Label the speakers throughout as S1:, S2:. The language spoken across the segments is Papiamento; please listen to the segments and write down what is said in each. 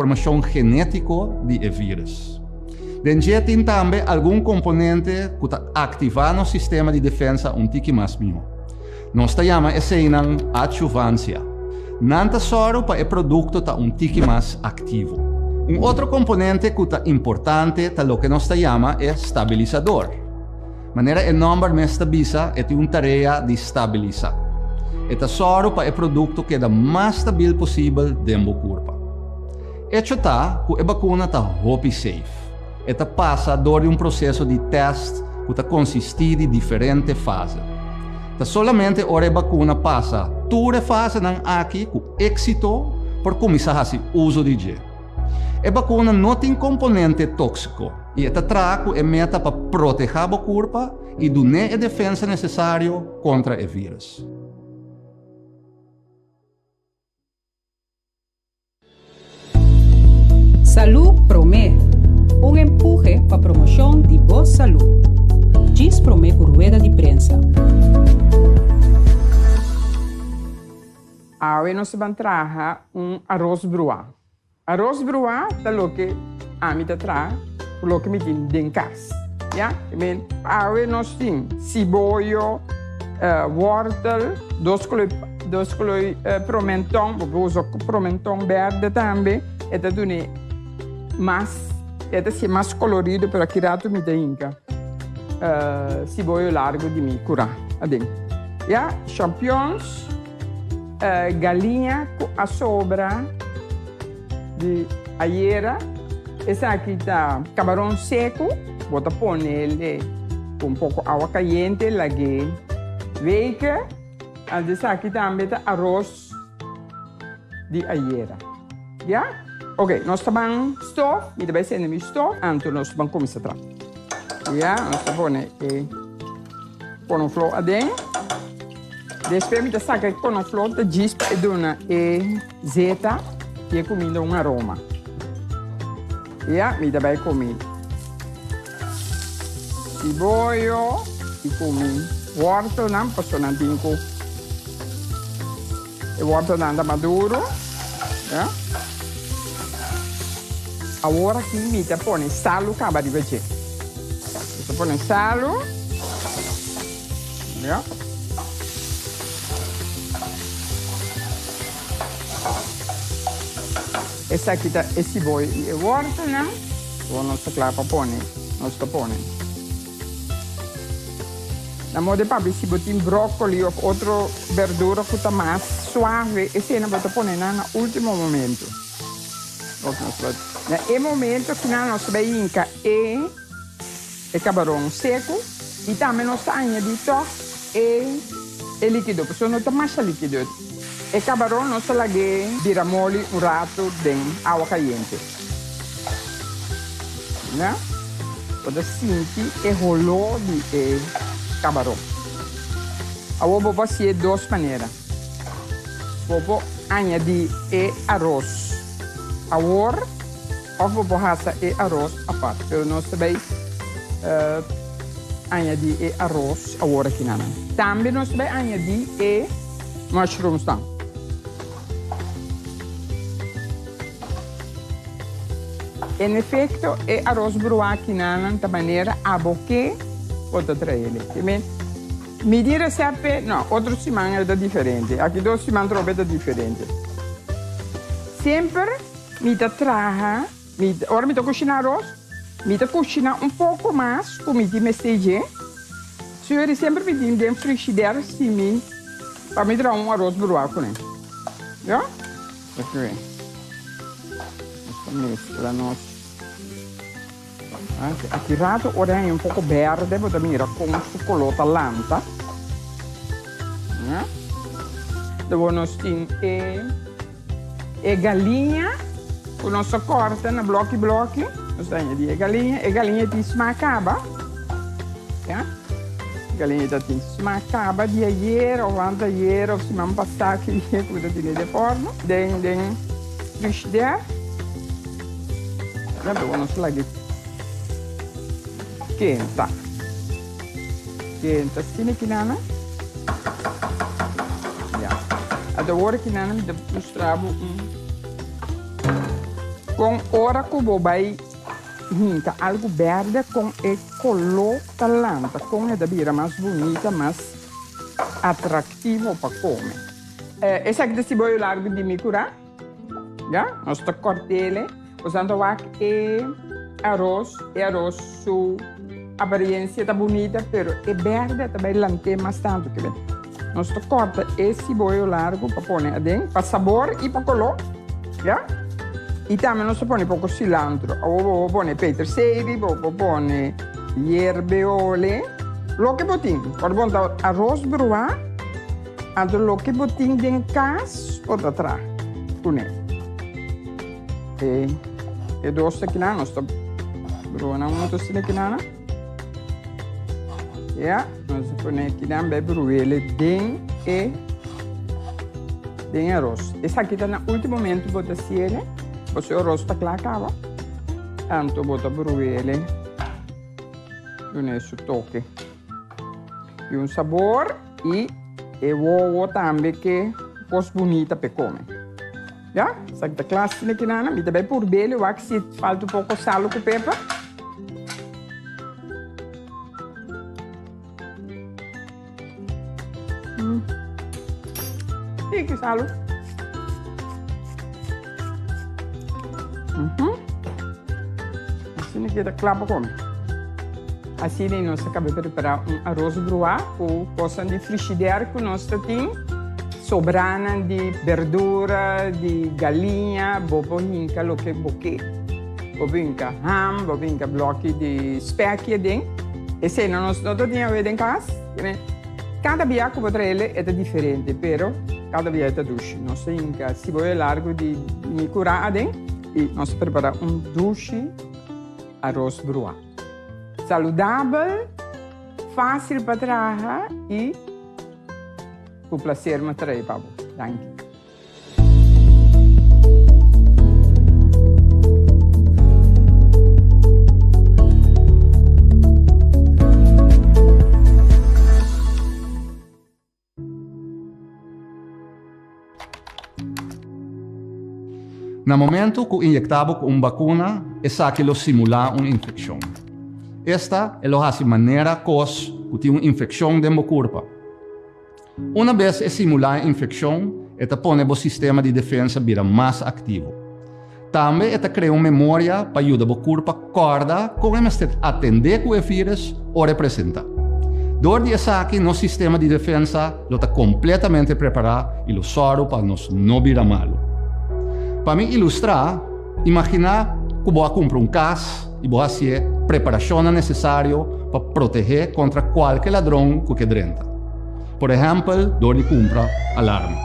S1: Informashon genétiko di e vírus. Den dje tin tambe algun komponente ku ta aktivá nos sistema di defensa un tiki mas mihó. Nos ta yama eseinan adjuvansia. Nan ta sòru pa e produkto ta un tiki mas aktivo. Un otro komponente ku ta importante ta loke nos ta yama e stabilisador. Manera e nòmber mes ta bisa, e tin un tarea di stabilisá. E ta sòru pa e produkto keda mas stabil posibel den bo kurpa. Echo ta ku e bakuna ta hopi safe. E ta pasa dor di un proseso di tèst ku ta konsistí di diferente fase. Ta solamente ora e bakuna pasa tur e fasenan aki ku éksito por kuminsá hasi uso di dje. E bakuna no tin komponente tóksiko i e ta traha ku e meta pa protehá bo kurpa i dun'é e defensa nesesario kontra e vírus.
S2: Salú Promé, un empuhe pa promoshon di bo salú. Djis promé ku rueda di prensa.
S3: Awe nos ta ban traha un aros bruá. Aros bruá ta loke ami ta traha ku loke mi tin den kas. Ya, I mean, awe nos tin siboyo, wòrtel, dos koloi dos koloi promenton, bo por usa promenton bèrdè tambe, e ta dun'é mas, e ta hasié mas kolorido, pero aki rato mi ta hinka siboyo largu di mi kurá aden. Ya, champions. Galiña ku a sobra di ayera. Esaki ta kabaron seku. Bo ta pone ku un poko awa kayente lag'é weke. Anto esaki tambe ta aros di ayera. Ya? Oke, nos ta ban stof. Mi ta bai sende mi stof. Anto nos ta ban kuminsá traha. Ya, nos ta pone e konofló aden. Despues mi ta saca e konofló ta djis pa e duna e zeta di e kuminda un aroma. Ya, mi ta bai kumi siboyo i kumi wortelnan pasobra nan tin ku e wortelnan ta maduro. Ya. Awor aki mi ta pone salu kaba riba dje. Mi ta pone salu. Ya. Esaki ta e siboyo i e wortelnan. Awor nos ta kla pa pone. Nos ta pone. Na moda di papia si bo tin brokoli of otro berdura ku ta mas suave, esei nan bo ta pone nan na ultimo momento. Na e momento akinan nos ta bai hinka e e kabaron seku i tambe nos ta añadi tòg e e likido pasobra no ta masha likido. E kabaron nos ta lag'é bira moli un ratu den awa kayente. Ya. Bo ta sinti e holó di e kabaron. Awor bo por hasié dos manera. Bo por añadí e aros awor òf bo por hasa e aros apart. Pero nos ta bai añadí e aros awor akinan. Tambe nos ta bai añadí e mushrooms nan. En efecto, e aros bruá kinanan ta manera abo ke bo ta traele. Te men, mi di recep p'e, no, otro siman e ta diferente. Aki dos siman trobe e ta diferente. Semper mi ta traha, mi, ora mi ta cushina aros, mi ta cushina un poco mas cu mi tin mester dje. Suri semper mi tin den frishider si mi, pa mi traha un aros bruá cune. Yo? Oké. Nos ta mezcla nos. Aki rato ora hay un poco berde, bo ta mira con su color ta lanta. Ja. Luego nos tin e, e galiña ku nos a corta na bloki bloki. Nos ta añadi e galiña. E galiña tin smaak caba. Ja. Galiña ta tin smaak caba di ayer of anteayer of siman pasá ki dia ku ta tene den forno den den frishider. Ya luego nos laga kenta. Kenta asina kinana. Ya. Ata awor kinana mi ta mustra bo un. Kon ora ku bo bai hinka algu bèrdè kon e koló ta lanta, kon e ta bira mas bunita, mas atraktivo pa kome. Esaki ta siboyo largu di mi kurá. Ya, nos ta kòrt'ele. Boso ta wak e aros, e aros su apariencia ta bunita, pero e berde ta bai lant'é mas tantu ke ben. Nos ta kòrta e siboyo largu pa pone aden, pa sabor i pa koló, ya. I tambe nos ta pone poko silantro. Awor bo por pone peterselie, bo por pone yerbeole, loke bo tin. Ora bo ta aros bruá. Anto loke bo tin den kas bo ta traha kuné. E e dos akinan nos ta brua nan huntu asina akinan nan. Ya, nos ta pone akinan bai bruele den e den e aros. Esaki ta na ultimo momento bo ta siele, pasobra e aros ta kla kaba. Anto bo ta bruele duna su toke i un sabor. I e wowo tambe ke kos bunita p'e kome. Ya, esaki ta kla asina ki nana. Mi ta bai purb'el i wak si falta un poko salu ku peper. Tiki salu. Asina ki ta kla pa kome. Asina nos a kaba prepará un aros bruá ku kosnan di frishider ku nos ta tin, sobranan di berdura, di galiña, bo por hinka loke bo ke. Bo por hinka ham, bo por hinka blòki di spèki aden. Esei nos no ta tin awe den kas. Kada bia ku bo trael e ta diferente, pero kada bia e ta dushi. Nos ta hinka siboyo largu di mi kurá aden i nos ta prepará un dushi aros bruá. Saludabel, fásil pa traha i ku plaser mi a trae pa bo. Danki.
S1: Na momento ku inyekta bo ku un bakuna, esaki lo simulá un infekshon. Esta e lo hasi manera kos ku tin un infekshon den bo kurpa. Una bes e simulá e infekshon, e ta pone bo sistema di defensa bira mas aktivo. Tambe e ta krea un memoria pa yuda bo kurpa kòrda kon e mester atendé ku e vírus ora e presentá. Dor di esaki nos sistema di defensa lo ta kompletamente prepará i lo sòru pa nos no bira malu. Pa mi ilustrá, imaginá ku bo a kumpra un kas i bo hasié preparashonnan nesesario pa protehé kontra kualke ladron ku ke drenta. Por ehèmpel dor di kumpra alarma.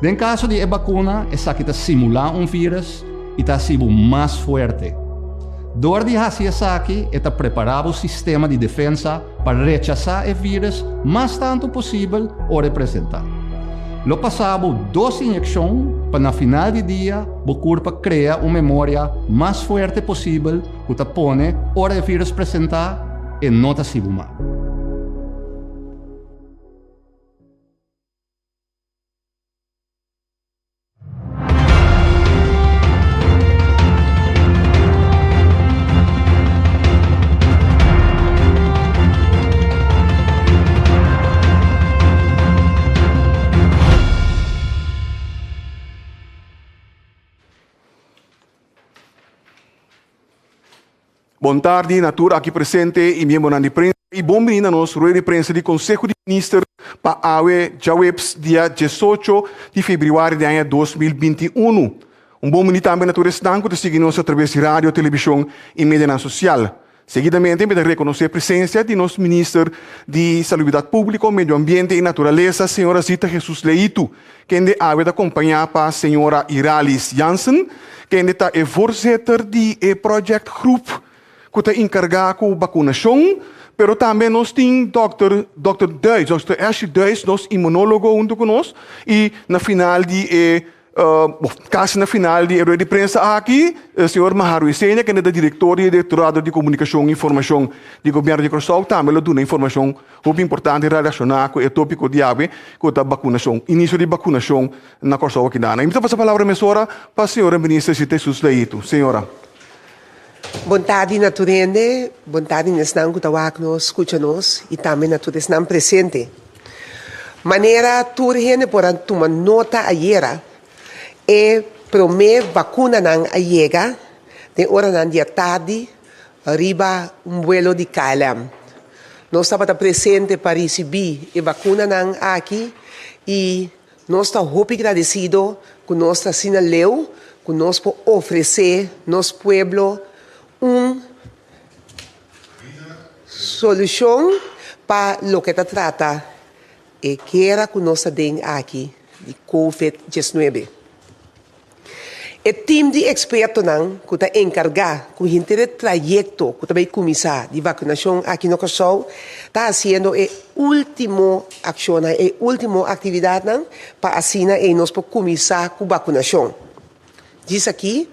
S1: Den kaso di e bakuna esaki ta simulá un vírus i ta hasi bo mas fuerte. Dor di hasi esaki e ta prepará bo sistema di defensa pa rechasá e vírus mas tantu posibel ora e presentá. Lo pasá bo dos inyekshon pa na final di dia bo kurpa krea un memoria mas fuerte posibel ku ta pone ora e vírus presentá e no ta hasi bo mal.
S4: Bon tardi na tur aki presente y miembronan di prensa y bon bini na nos rueda di prensa di Conseho di Minister pa awe djaweps dia diesocho di februari di aña 2021. Un bon bini tambe na tur esnan cu ta sigui nos a traves di radio, television y medianan social. Seguidamente mi ta reconoce presencia di nos Minister di Salubridad Publico, Medio Ambiente y Naturalesa, señora Zita Jesus Leito, kende awe ta acompaña pa señora Iralis Jansen, kende ta e voorzitter di e projectgroep cu ta encarga cu vacunacion, pero tambe nos tin Dòkter Dòkter Duits, Dòkter Ashley Duits, nos inmunologo hunto cu nos, y na final di e. Kasi na final di e rueda di prensa aki, señor Maharu Isenia, kende ta direktor di e Direktorado di Komunikashon i Informashon di Gobièrnu di Kòrsou, tambe lo duna informashon hopi importante relashoná ku e tópiko di awe ku ta bakunashon, inisio di bakunashon na Kòrsou akinan. I mi ta pasa palabra mesora pa señora Minister Zita Jesus Leito. Señora.
S5: Bon tardi na tur hende, bon tardi na esnan ku ta wak nos, skucha nos i tambe na tur esnan presente. Manera tur hende por a tuma nota ayera, e promé bakunanan a yega den oranan di atardi riba un buelo di KLM. Nos tabata presente pa risibí e bakunanan aki i Nos ta hopi gradesido ku nos ta asina leu ku nos por ofresé nos pueblo un solushon pa loke ta trata e guera ku nos ta den aki di Covid 19. E tim di ekspertonan ku ta enkargá ku henter e trayekto ku ta bai kuminsá di vakunashon aki na Kòrsou ta hasiendo e último akshonnan, e último aktividatnan pa asina ei nos por kuminsá ku vakunashon. Djis aki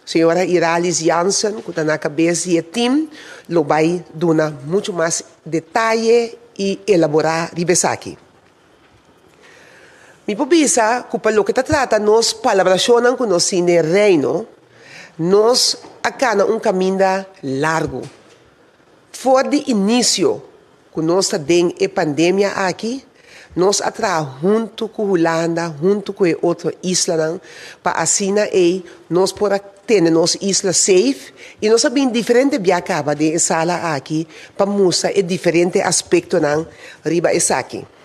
S5: señora Iralis Jansen ku ta na kabes di e tim lo bai duna muchu mas detaye i elaborá riba esaki. Mi por bisa ku pa loke ta trata nos palabrashonnan ku nos tin den Reino, nos a kana un kaminda largu. For di inisio ku nos ta den e pandemia aki, nos a traha huntu ku Hulanda, huntu ku e otro islanan, pa asina ei nos por a tene nos isla safe i nos a bin diferente bia kaba den e sala aki pa mustra e diferente aspektonan riba esaki.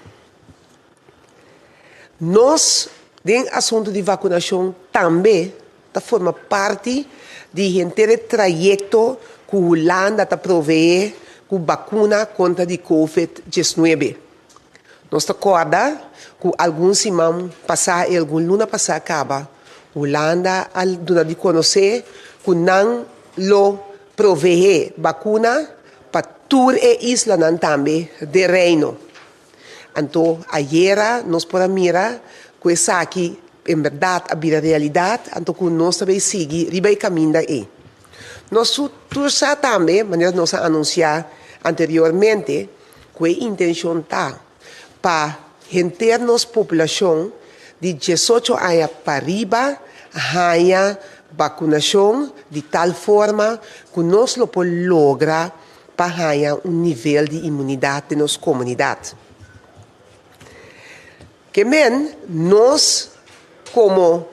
S5: Nos den asuntu di vakunashon tambe ta forma parti di henter e trayekto ku Hulanda ta proveé ku bakuna kontra di Covid 19. Nos ta kòrda ku algun siman pasá i algun luna pasá kaba Hulanda a duna di konosé ku nan lo proveé bakuna pa tur e islanan tambe den Reino. Anto ayera nos por a mira ku esaki en bèrdat a bira realidat, anto ku nos ta bay sigui riba e kaminda ei. Nos tur sa tambe, manera nos a anunsiá anteriormente, ku e intenshon ta pa henter nos populashon di 18 aña pariba haña bakunashon di tal forma ku nos lo por logra pa haña un nivel di inmunidat den nos komunidat. Ke men nos komo,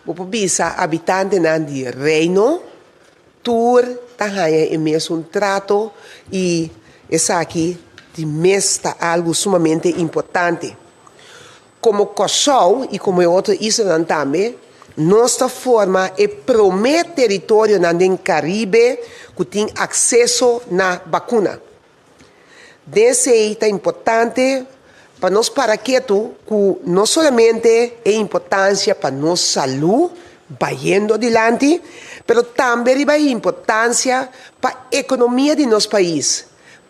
S5: bo por bisa, abitantenan di Reino, tur ta haña e mesun trato i esaki di mes ta algu sumamente importante. Komo Kòrsou i komo e otro islanan tambe, nos ta forma e promé teritorionan den Karibe ku tin akseso na bakuna. Den esei ta importante pa nos para ketu ku no solamente e importansia pa nos salú bayendo dilanti, pero tambe riba e importansia pa ekonomia di nos pais,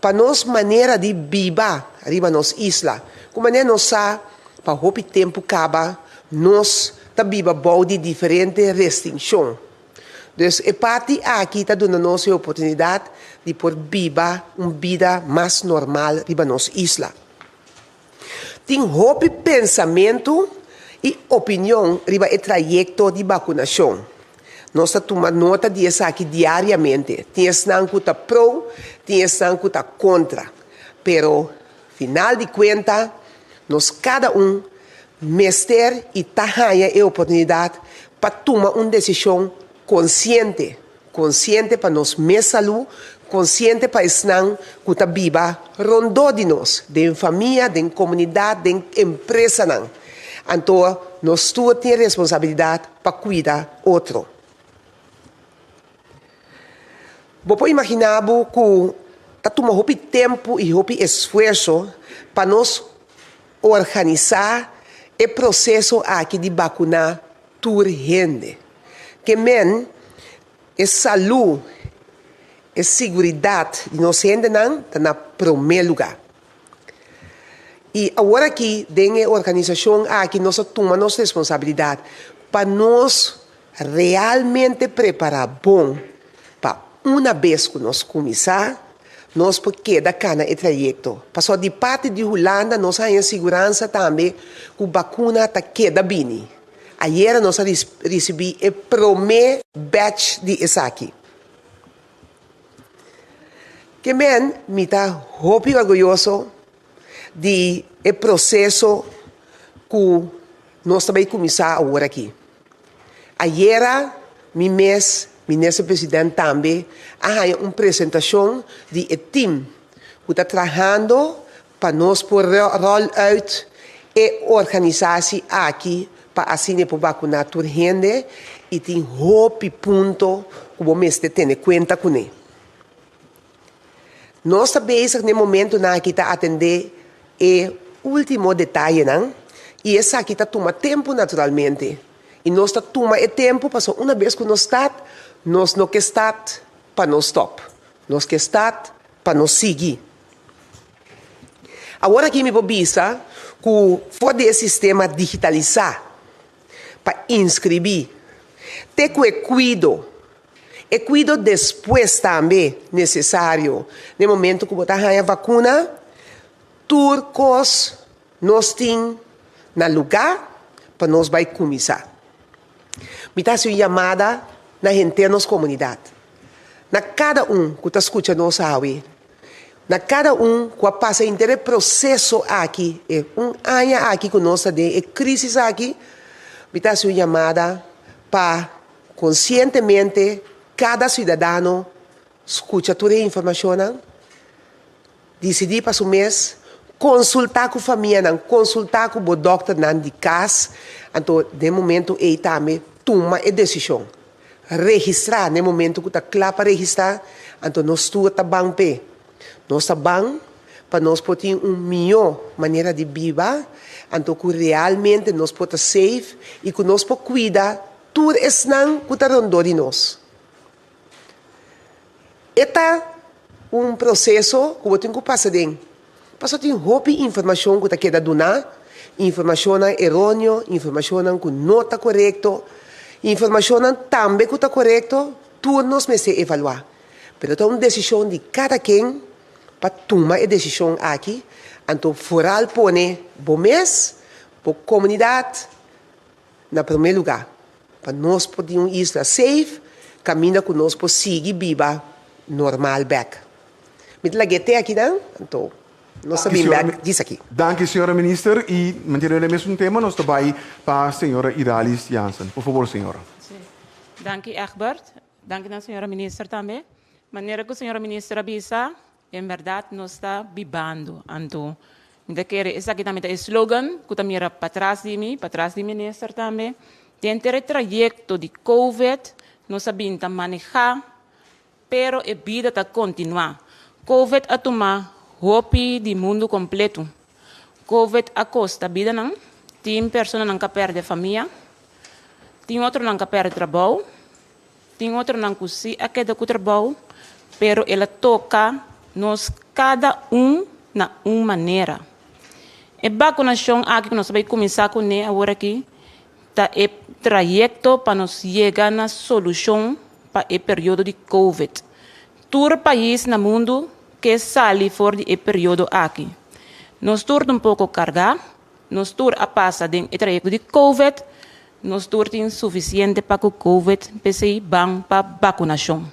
S5: Pa nos manera di biba riba nos isla, ku manera nos sa pa hopi tempu kaba nos ta biba bou di diferente restinshon. Dus e parti aki ta duna nos e oportunidat di por biba un bida mas normal riba nos isla. Tin hopi pensamentu i opinion riba e trayekto di bakunashon. Nos ta tuma nota di esaki diariamente. Tin esnan ku ta pro, tin esnan ku ta kontra. Pero final di kuenta nos kada un mester i ta haña e oportunidat pa tuma un desishon konsiente. Konsiente pa nos mes salú, konsiente pa esnan ku ta biba rondó di nos, den famia, den komunidat, den empresanan. Anto nos tur tin responsabilidat pa kuida otro. Bo por imaginá bo ku ta tuma hopi tempu i hopi esfuerso pa nos organisá e proseso aki di bakuná tur hende. Ke men e salú, e siguridat di nos hendenan ta na promé lugá. I awor aki den e organisashon aki nos a tuma nos responsabilidat pa nos realmente prepará bon pa una bes ku nos kuminsá nos por keda kana e trayekto. Pasobra di parti di Hulanda nos a haña siguransa tambe ku bakuna ta keda bini. Ayera nos a risibí e promé batch di esaki. Ke men mi ta hopi orguyoso di e proseso ku nos ta bai kuminsá awor aki. Ayera mi mes, Minister President tambe a haña un presentashon di e tim ku ta trahando pa nos por ròl uit e organisasi aki pa asina e por bakuná tur hende i tin hopi punto ku bo mester tene kuenta kuné. Nos ta bezig na e momentunan aki ta atendé e último detayenan i esaki ta tuma tempu naturalmente i nos ta tuma e tempu pasobra una bes ku nos start nos no ke start pa nos stòp, nos ke start pa nos sigui. Awor aki mi por bisa ku for di e sistema digitalisá pa inskribí te ku e kuido, e kuido despues tambe nesesario den momento ku bo ta haña vakuna, tur kos nos tin na lugá pa nos bai kuminsá. Mi ta hasi un yamada na henter nos komunidat, na kada un ku ta skucha nos awe, Na kada un ku a pasa henter e proseso aki, e un aña aki ku nos ta den e krisis aki, mi ta hasi un yamada pa konsientemente kada siudadano skucha tur e informashonnan, disidí pa su mes, konsultá ku famianan, konsultá ku bo dòkternan di kas, anto den momento ei tambe tuma e desishon. Registrá na e momento ku ta kla pa registrá, anto nos tur ta ban p'e. Nos ta ban pa nos por tin un mihó manera di biba, anto ku realmente nos por ta safe i ku nos por kuida tur esnan ku ta rondó di nos. E ta un proseso ku bo tin ku pasa den, pasobra tin hopi informashon ku ta keda duná, informashonnan eróneo, informashonnan ku no ta korekto, informashonnan tambe ku ta korekto, tur nos mester evaluá. Pero ta un desishon di kada ken pa tuma e desishon aki, anto foral pone bo mes, bo komunidat na promé lugá. Pa nos por tin un isla safe kaminda ku nos por sigui biba normal bek. Mi ta lag'é te akinan, anto nos ta bin bek djis aki.
S4: Danki señora Minister y manteniendo e mesun tema nos ta bay pa señora Idalis Jansen. Por favor señora.
S6: Sí. Danki Egbert. Danki na señora Minister tambe. Manera ku señora Minister a bisa, En berdad nos ta bibando. Anto mi ta kere esaki tambe ta e slogan ku ta mira patras di mi, patras di minister tambe. Denter e trayekto di covid nos a bin ta maneha, pero e bida ta kontinua. Covid a tuma hopi di mundu kompleto. Covid a kosta bidanan, tin personanan ka pèrdè famia, tin otronan ka pèrdè trabou. Tin otronan ku sí a keda ku trabou, pero el a toka nos kada un na un manera. E bakunashon aki ku nos ta bai kuminsá kuné aworakí ta e trayekto pa nos yega na solushon pa e periodo di covid. Tur pais na mundu ke sali for di e periodo aki. Nos tur ta un poko kargá, nos tur a pasa den e trayekto di covid, Nos tur tin sufisiente pa ku Covid, p'esei ban pa bakunashon.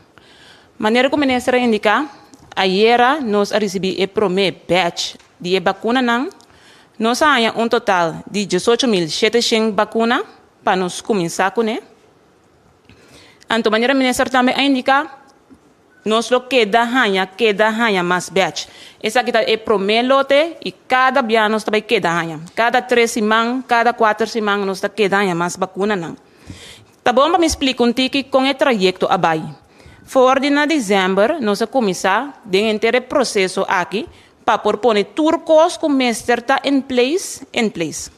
S6: Manera ku minister a indiká, ayera nos a risibí e promé batch di e bakunanan. Nos a haña un total di 18.700 bakuna pa nos kuminsá kuné. Anto manera minister tambe a indiká, Nos lo keda haña, keda haña mas batch. Esaki ta e promé lote i kada bia nos ta bai keda haña. Kada tres siman, kada kuater siman nos ta keda haña mas bakunanan. Ta bon pa mi splika un tiki kon e trayekto a bai. For di na desèmber nos a kuminsá den henter e proseso aki pa por pone tur kos ku mester ta in place, in place.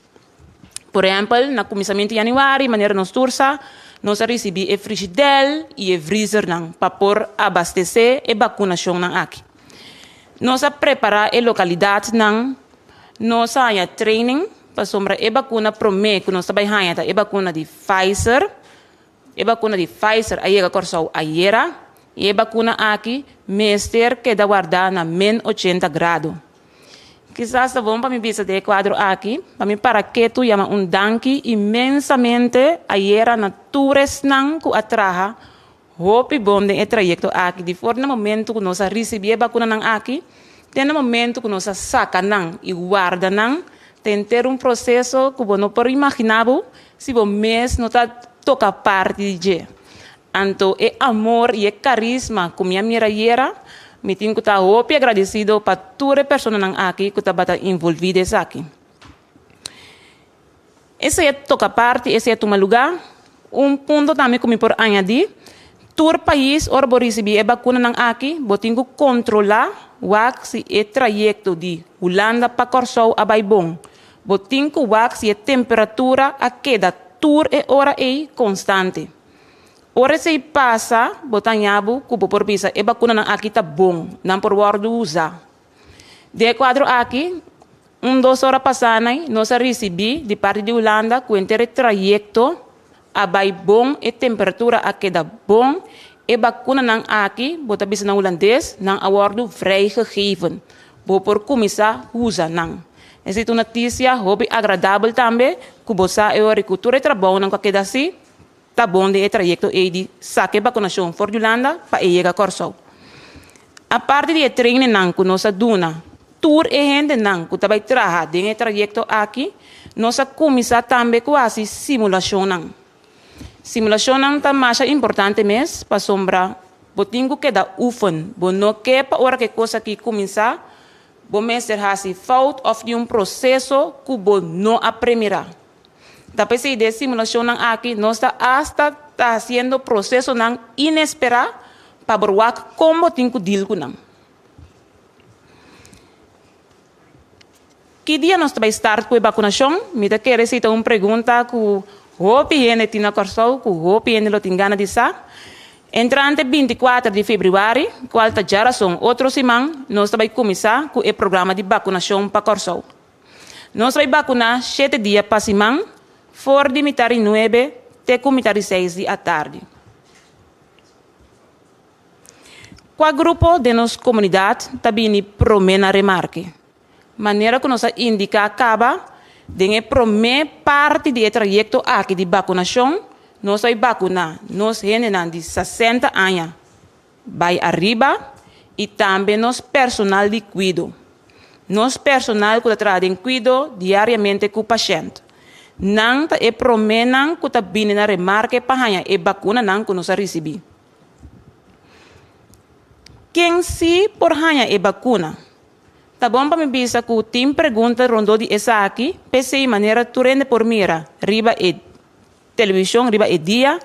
S6: Por ehèmpel, na kuminsamentu di yanüari, manera nos tur sa, nos a risibí e frishidèl i e vrizernan pa por abastesé e bakunashonnan aki. Nos a prepará e lokalidatnan. Nos a haña training pasobra e bakuna promé ku nos ta bai haña ta e bakuna di Pfizer. E bakuna di Pfizer a yega Kòrsou ayera i e bakuna aki mester keda wardá na min 80 grado. Kisas ta bon pa mi bisa den e kuadro aki pa mi para ketu yama un danki inmensamente ayera na tur esnan ku a traha Hopi bon den e trayekto aki di for na momento ku nos a risibí e bakunanan aki te na momento ku nos a saka nan i warda nan ta henter un proseso ku bo no por imaginá bo si bo mes no ta toka parti di dje. Anto e amor i e karisma ku mi a mira ayera mi tin ku ta hopi agradesido pa tur e personanan aki ku tabata involví den esaki. Esei a toka parti, esei a tuma lugá. Un punto tambe ku mi por añadí, tur pais ora bo risibí e bakunanan aki, bo tin ku kontrolá wak si e trayekto di Hulanda pa Kòrsou a bai bon. Bo tin ku wak si e temperatura a keda tur e ora ei konstante. Ora esei pasa, bo ta haña bo ku bo por bisa e bakunanan aki ta bon, nan por wòrdu usá. Den e kuadro aki, un dos ora pasá nai nos a risibí di parti di Hulanda ku henter e trayekto a bai bon, e temperatura a keda bon, e bakunanan aki, bo ta bisa na hulandes, nan a wòrdu vrijgegeven. Bo por kuminsá usa nan. Esei ta un notisia hopi agradabel tambe ku bo sa e ora ku tur e trabounan ku a keda hasi ta bon den e trayekto ei di saka e bakunashon for di Hulanda pa e yega Kòrsou. Aparte di e trainingnan ku nos a duna tur e hendenan ku ta bai traha den e trayekto aki, nos a kuminsá tambe ku hasi simulashonnan. Simulashonnan ta masha importante mes pasobra bo tin ku keda oefen. Bo no ke pa ora ku e kos aki kuminsá bo mester hasi fout òf di un proseso ku bo no a premirá. Ta p'esei den simulashonnan aki nos ta asta ta hasiendo prosesonan inesperá pa por wak kon bo tin ku deal ku nan. Ki dia nos ta bai start ku e bakunashon? Mi ta kere esei ta un pregunta ku hopi hende tin na Kòrsou, ku hopi hende lo tin gana di sa. Entrante 24 di febrüari, kual ta djarason otro siman, nos ta bai kuminsá ku e programa di bakunashon pa Kòrsou. Nos bai bakuná shete dia pa siman, for di mitar di nuebe te ku mitar di seis di atardi. Kua grupo den nos komunidat ta bini promé na remarke? Manera ku nos a indiká kaba, den e promé parti di e trayekto aki di bakunashon, nos bai bakuná nos hendenan di 60 aña bai ariba i tambe nos personal di kuido. Nos personal ku ta traha den kuido diariamente ku pashènt. Nan ta e proménan ku ta bini na remarke pa haña e bakunanan ku nos a risibí. Ken sí por haña e bakuna? Ta bon pa mi bisa ku tin pregunta rondó di esaki, p'esei manera tur hende por mira riba e Televishon riba e dia,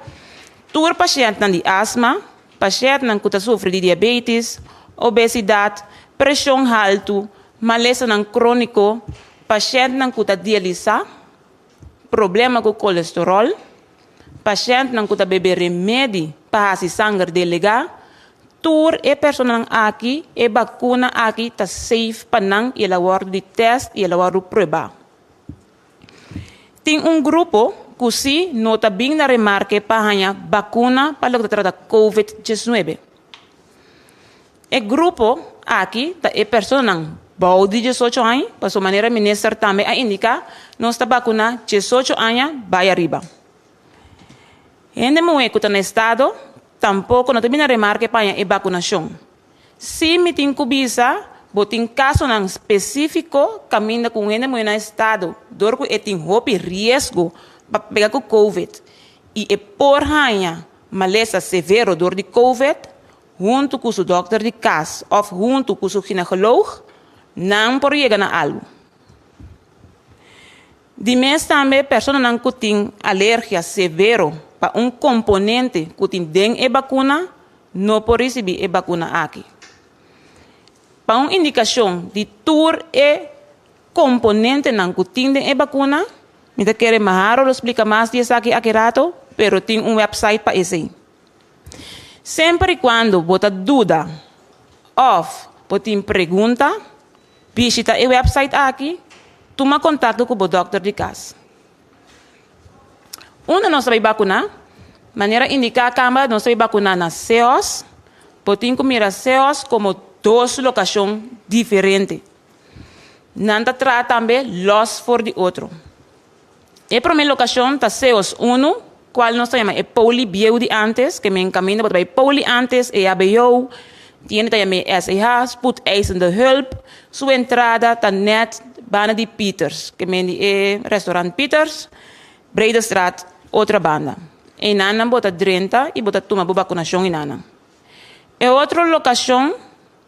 S6: tur pashèntnan di asma, pashèntnan ku ta sufri di diabetis, obesidat, preshon haltu, malesanan króniko, pashèntnan ku ta dialisá, problema ku kolesteròl, pashèntnan ku ta bebe remedi pa hasi sanger delegá, tur e personanan aki e bakuna aki ta safe pa nan i el a wòrdu di tèst i el a wòrdu pruebá. Tin un grupo ku si no ta bin na remarke pa haña bakuna pa loke ta trata Covid 19. E grupo aki ta e personanan bou di 18 aña, pasobra manera minister tambe a indiká, nos ta bakuná 18 aña bai ariba. Hende muhé ku ta na estado tampoko no ta bin na remarke pa haña e bakunashon. Si mi tin ku bisa, bo tin kasonan spesífiko kaminda ku un hende muhé na estado dor ku e tin hopi riesgo pa pega ku covid i e por haña malesa severo dor di covid, huntu ku su dòkter di kas òf huntu ku su ginekoloog nan por yega na algu. Di mes tambe personanan ku tin alergia severo pa un komponente ku tin den e bakuna no por risibí e bakuna aki. Pa un indikashon di tur e komponentenan ku tin den e bakuna, mi ta kere Maharo lo splika mas di esaki aki rato, pero tin un wèpsait pa esei. Semper i kuando bo ta duda òf bo tin pregunta, bishita e wèpsait aki. Tuma kontakto ku bo dòkter di kas. Unda nos ta bai bakuná? Manera indiká kamba nos ta bai bakuná na Seos. Bo tin ku mira Seos komo dos lokashon diferente. Nan ta traha tambe lòs for di otro. E promé lokashon ta Seos unu, kual nos ta yama e Poli bieu di ántes, ke men kaminda bo ta bai Poli ántes, EHBO, tiene ta yam'é SEH, Spoedeisende Hulp, su entrada ta nèt banda di Pieters, ke men di e restaurant Pieters, Breedestraat, otra banda. Einanan bo ta drenta i bo ta tuma bo bakunashon einanan. E otro lokashon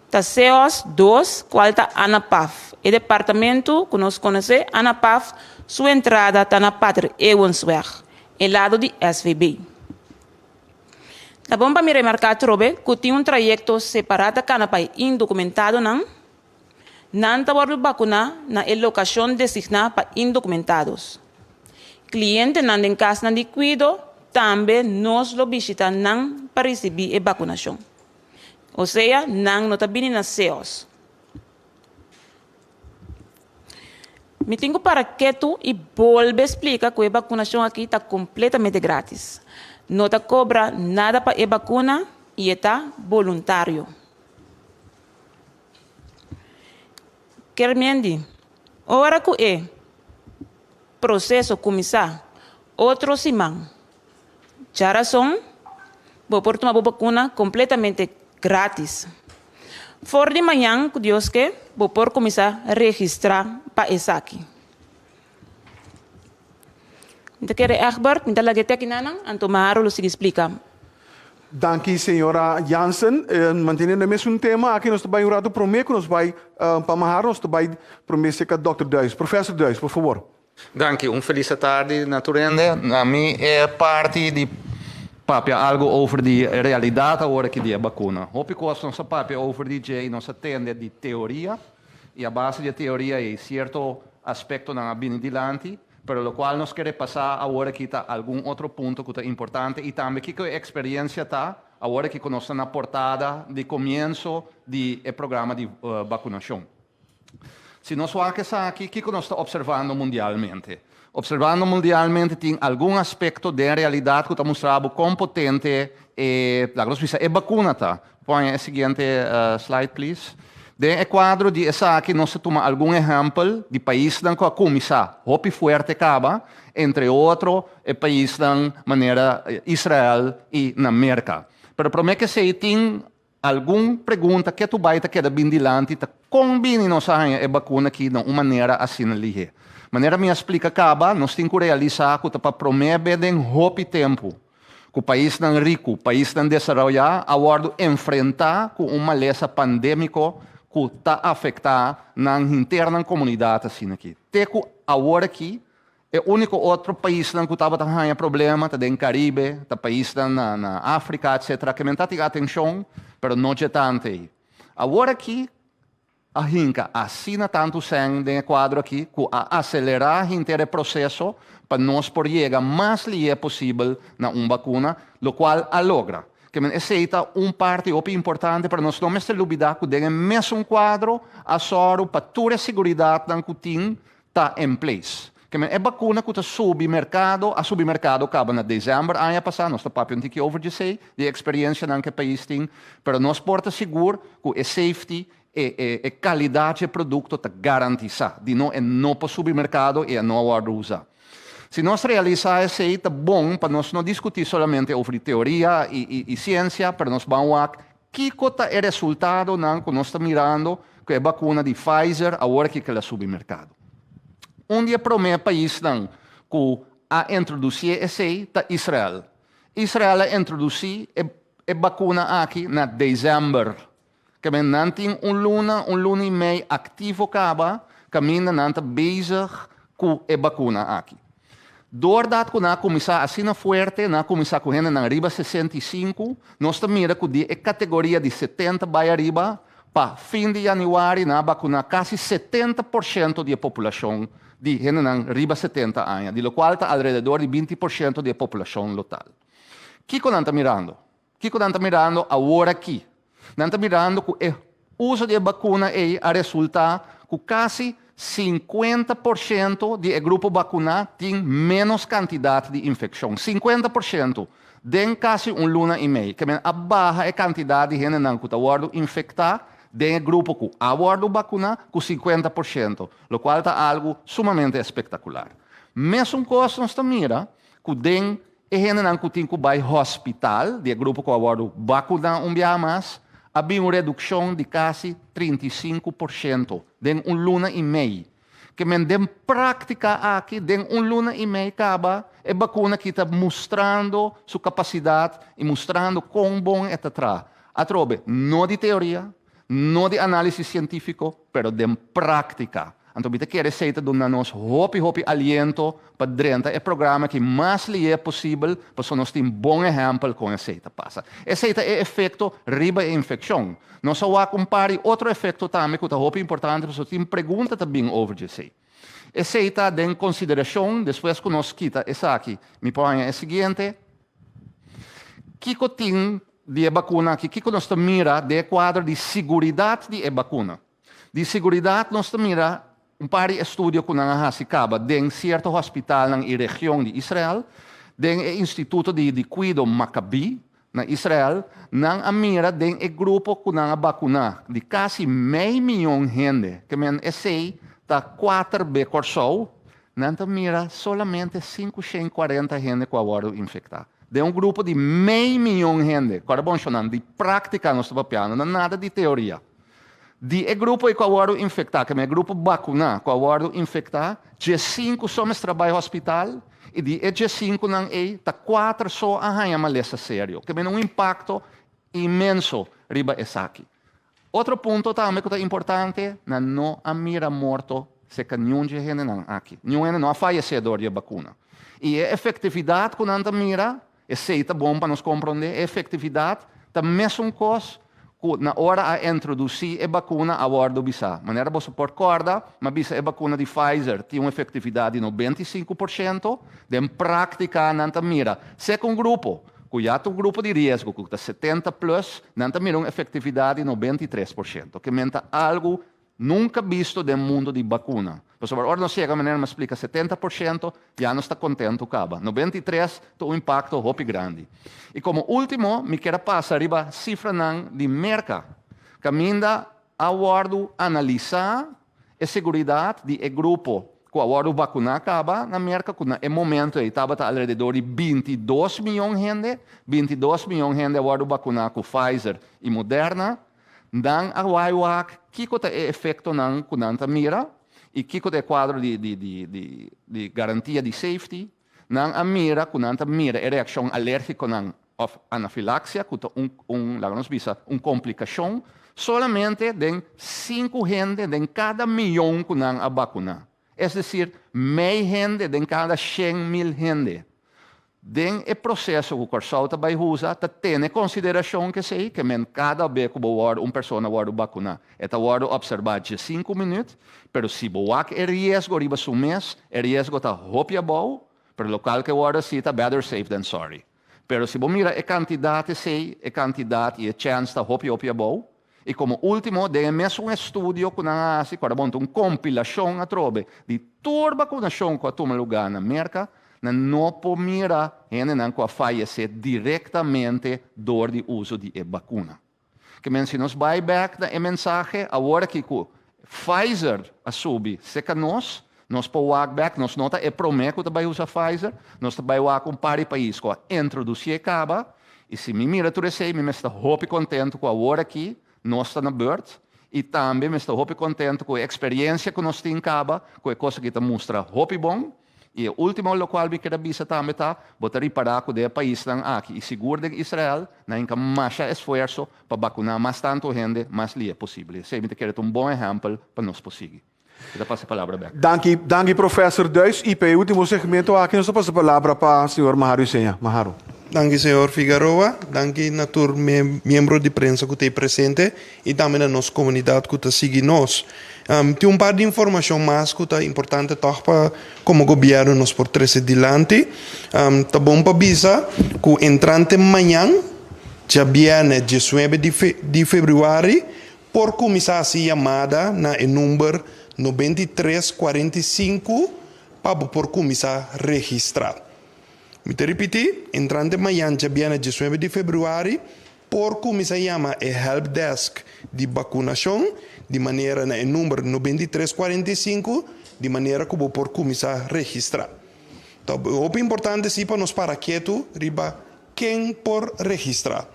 S6: ta Seos dos, kual ta Anapaf, e departamentu ku nos konosé Anapaf, su entrada ta na Pater Eeuwensweg, e lado di SVB. Ta bon pa mi remarká atrobe ku tin un trayekto separá ta kana pa e indokumentadonan. Nan ta wòrdu bakuná na e lokashon designá pa indokumentados. Klientenan den kasnan di kuido tambe nos lo bishita nan pa risibí e bakunashon. Osea nan no ta bini na SEOS. Mi tin ku para ketu i bolbe splika ku e bakunashon aki ta kompletamente gratis. No ta kobra nada pa e bakuna i e ta boluntario. Kermendi, ora ku e proseso kuminsá otro siman, djarason bo por tuma bo bakuna kompletamente gratis. For di mañan ku Dios ke, bo por kuminsá registrá pa esaki. Mi ta kere Egbert, mi ta laga e te akinanan, anto Maharo lo sigui splika.
S4: Danki señora Jansen. Manteniendo e mesun tema aki nos ta bai un rato prome ku nos bai pa Maharo nos ta bai prome serka Dòkter Duis. Professor Duis, por fabor.
S1: Danki, un felis atardi na tur hende. Na mi e parti di papia algo over di e realidat awor aki di e bakuna. Hopi kos nos a papia over di dje i nos a tende di teoria i a base di e teoria ei sierto aspektonan a bini dilanti, pero lokual nos ke repasá awor aki ta algun otro punto ku ta importante i tambe kiko e eksperiencia ta awor aki ku nos ta na portada di komienso di e programa di bakunashon. Si nos wak esaki, kiko nos ta opservando mundialmente? Opservando mundialmente tin algun aspekto den realidat ku ta mustra bo kon potente e, laga nos bisa, e bakuna ta. Pon e siguiente slide please. Den e kuadro di esaki nos ta tuma algun ehèmpel di paisnan ku a kuminsá hopi fuerte kaba, entre otro e paisnan manera Israel i na Merka. Pero promé ku esei tin Algun pregunta ke tu bai ta keda bin dilanti ta kon bini nos a haña e bakuna aki na un manera asina lihé. Manera mi a splika kaba, nos tin ku realisá ku ta pa promé be den hopi tempu ku paisnan riku, paisnan desaroyá a wòrdu enfrentá ku un malesa pandémiko ku ta afektá nan hinter nan komunidat asina aki. Te ku awor aki E úniko otro paisnan ku tabata haña problema ta den Karibe, ta paisnan na na Afrika etcetera ke men ta tin atenshon, pero no dje tantu ei. Awor aki a hinka asina tantu sèn den e kuadro aki ku a aselerá hinter e proseso pa nos por yega mas lihé posibel na un bakuna, lokual a logra. Ke men esei ta un parti hopi importante, pero nos no mester lubidá ku den e mesun kuadro a sòru pa tur e siguridatnan ku tin ta en place. Ke men e bakuna ku ta subi merkado a subi merkado kaba na desèmber aña pasá, nos ta papia un tiki over djesei, di e eksperiencianan ku e pais tin, pero nos por ta sigur ku e safety, e e e kalidat dje produkto ta garantisá, di no e no por subi merkado i e no a wòrdu usá. Si nos realisá esei ta bon pa nos no diskutí solamente over di teoria i i i siensia, pero nos ban wak Kiko ta e resultadonan ku nos ta mirando ku e bakuna di Pfizer awor aki ku el a subi merkado? Un di e promé paisnan ku a introdusié esei ta Israel. Israel a introdusí e e bakuna aki na desèmber. Ke men nan tin un luna, un luna i mei aktivo kaba kaminda nan ta bezig ku e bakuna aki. Doordat ku nan a kuminsá asina fuerte, nan a kuminsá ku hendenan riba 65, nos ta mira ku di e kategoria di 70 bai ariba, pa fin di yanüari nan a bakuná kasi 70 porshento di e populashon di hendenan riba 70 aña, di lokual ta alrededor di 20% di e populashon total. Kiko nan ta mirando? Kiko nan ta mirando awor aki? Nan ta mirando ku e uso di e bakuna ei a resultá ku kasi 50% di e grupo bakuná tin ménos kantidat di infekshon. 50% den kasi un luna i mei. Ke men a baha e kantidat di hendenan ku ta wòrdu infektá den e grupo ku a wòrdu bakuná ku 50%, lokual ta algu sumamente espektakular. Mesun kos nos ta mira ku den e hendenan ku tin ku bai hospital, di e grupo ku a wòrdu bakuná un biaha mas, a bin un redukshon di kasi 35% den un luna i mei. Ke men den práktika aki, den un luna i mei kaba, e bakuna aki ta mustrando su kapasidat i mustrando kon bon e ta traha. Atrobe, no di teoria, no di análisis sientífiko, pero den práktika. Anto mi ta kere esei ta duna nos hopi hopi aliento pa drenta e programa aki mas lié posibel, pasobra nos tin bon ehèmpel kon esei ta pasa. Esei ta e efekto riba e infekshon. Nos a wak un par di otro efekto tambe ku ta hopi importante pasobra tin pregunta ta bin over di esei. Esei ta den konsiderashon despues ku nos kita esaki. Mi por haña e siguiente. Kiko tin di e bakuna aki? Kiko nos ta mira den e kuadro di siguridat di e bakuna? Di siguridat nos ta mira un par di estudio ku nan a hasi kaba den sierto hospitalnan i region di Israel. Den e instituto di di kuido Maccabi na Israel, nan a mira den e grupo ku nan a bakuná di kasi mei mion hende, ke men esei ta kuater be Kòrsou, nan ta mira solamente 540 hende ku a wòrdu infektá. Den un grupo di mei mion hende. Kòrda bon shonnan, di práktika nos ta papiando, no nada di teoria. Di e grupo ei ku a wòrdu infektá, ke men e grupo bakuná ku a wòrdu infektá, 15 so mester a bai hospital i di e 15nan ei ta kuater so a haña malesa serio. Ke men un impakto inmenso riba esaki. Otro punto tambe ku ta importante, nan no a mira morto serka niun dje hendenan aki. Niun hende no a fayesé dor di e bakuna. I e efektividat ku nan ta mira, esei ta bon pa nos komprondé, e efektividat ta mesun kos ku na ora a introdusí e bakuna a wòrdu bisá. Manera boso por kòrda, m'a bisa e bakuna di Pfizer tin un efektividat di 95%. Den práktika nan ta mira, seka un grupo ku ya ta un grupo di riesgo ku ta 70 plus, nan ta mira un efektividat di 93%, ke men ta algu nunka bisto den mundu di bakuna. Pasobra ora nos yega manera mi a splika 70% ya nos ta kontentu kaba. 93 ta un impakto hopi grandi. I komo último mi kier a pasa riba sifranan di Merka, kaminda a wòrdu analisá e seguridat di e grupo ku a wòrdu vakuná kaba na Merka, ku na e momento ei tabata alrededor di 22 mion hende. 22 mion hende a wòrdu vakuná ku Pfizer i Moderna. Nan a wai wak kiko ta e efektonan ku nan ta mira i kiko ta e kuadro di di di di di garantia di safety. Nan a mira ku nan ta mira e reakshon alérgikonan òf anafilaksia, ku ta un un laga nos bisa un komplikashon, solamente den sinku hende den kada mion ku nan a bakuná. Es desir, mei hende den kada 100.000 hende. Den e proseso ku Kòrsou ta bai usa, ta tene konsiderashon ku esei, ke men kada be ku bo wòrdu un persona wòrdu bakuná, e ta wòrdu opservá 15 minüt, pero si bo wak e riesgo riba su mes, e riesgo ta hopi abou, pero lokual ku e wòrdu hasi ta better safe than sorry. Pero si bo mira e kantidat esei, e kantidat i e chèns ta hopi hopi abou. I komo último, den e mesun estudio ku nan a hasi, ku a bon ta un kompilashon atrobe di tur bakunashon ku a tuma lugá na Merka, nan no por mira hendenan ku a fayesé direktamente dor di uso di e bakuna. Ke men si nos bai bèk na e mensahe awor aki ku Pfizer a subi serka nos, nos por wak bèk, nos no ta e promé ku ta bai usa Pfizer, nos ta bai wak un par di pais ku a introdusié kaba, i si mi mira tur esei mi mester ta hopi kontentu ku awor aki nos ta na bùrt, i tambe mi ta hopi kontentu ku e eksperensia ku nos tin kaba, ku e kos aki ta mustra hopi bon. I e último lokual mi kier a bisa tambe ta, bo ta ripará ku den e paisnan aki, i sigur den Israel, nan hinka masha esfuerso pa bakuná mas tantu hende mas lihe posibel. I esei mi ta kere ta un bon ehèmpel pa nos por sigui. Mi ta pasa e palabra bèk.
S4: Danki, danki Professor Duis. I pa e último segmento aki nos ta pasa e palabra pa señor Maharu Iseña. Maharu.
S7: Danki señor Figaroa, danki na tur miembro di prensa ku ta ei presente i tambe na nos komunidat ku ta sigui nos. Tin un par di informashon mas ku ta importante tòg pa komo gobièrnu nos por trese dilanti. Ta bon pa bisa ku entrante mañan, djabièrnè 19 di febrüari, por kuminsá hasi yamada na e number. 93 45 pa bo por kuminsá registrá. Mi ta ripití, entrante mañan djabièrnè 19 di febrüari por kuminsá yama e helpdesk di bakunashon di manera na e number 93 45 di manera ku bo por kuminsá registrá. Ta hopi importante sí pa nos para ketu riba ken por registrá.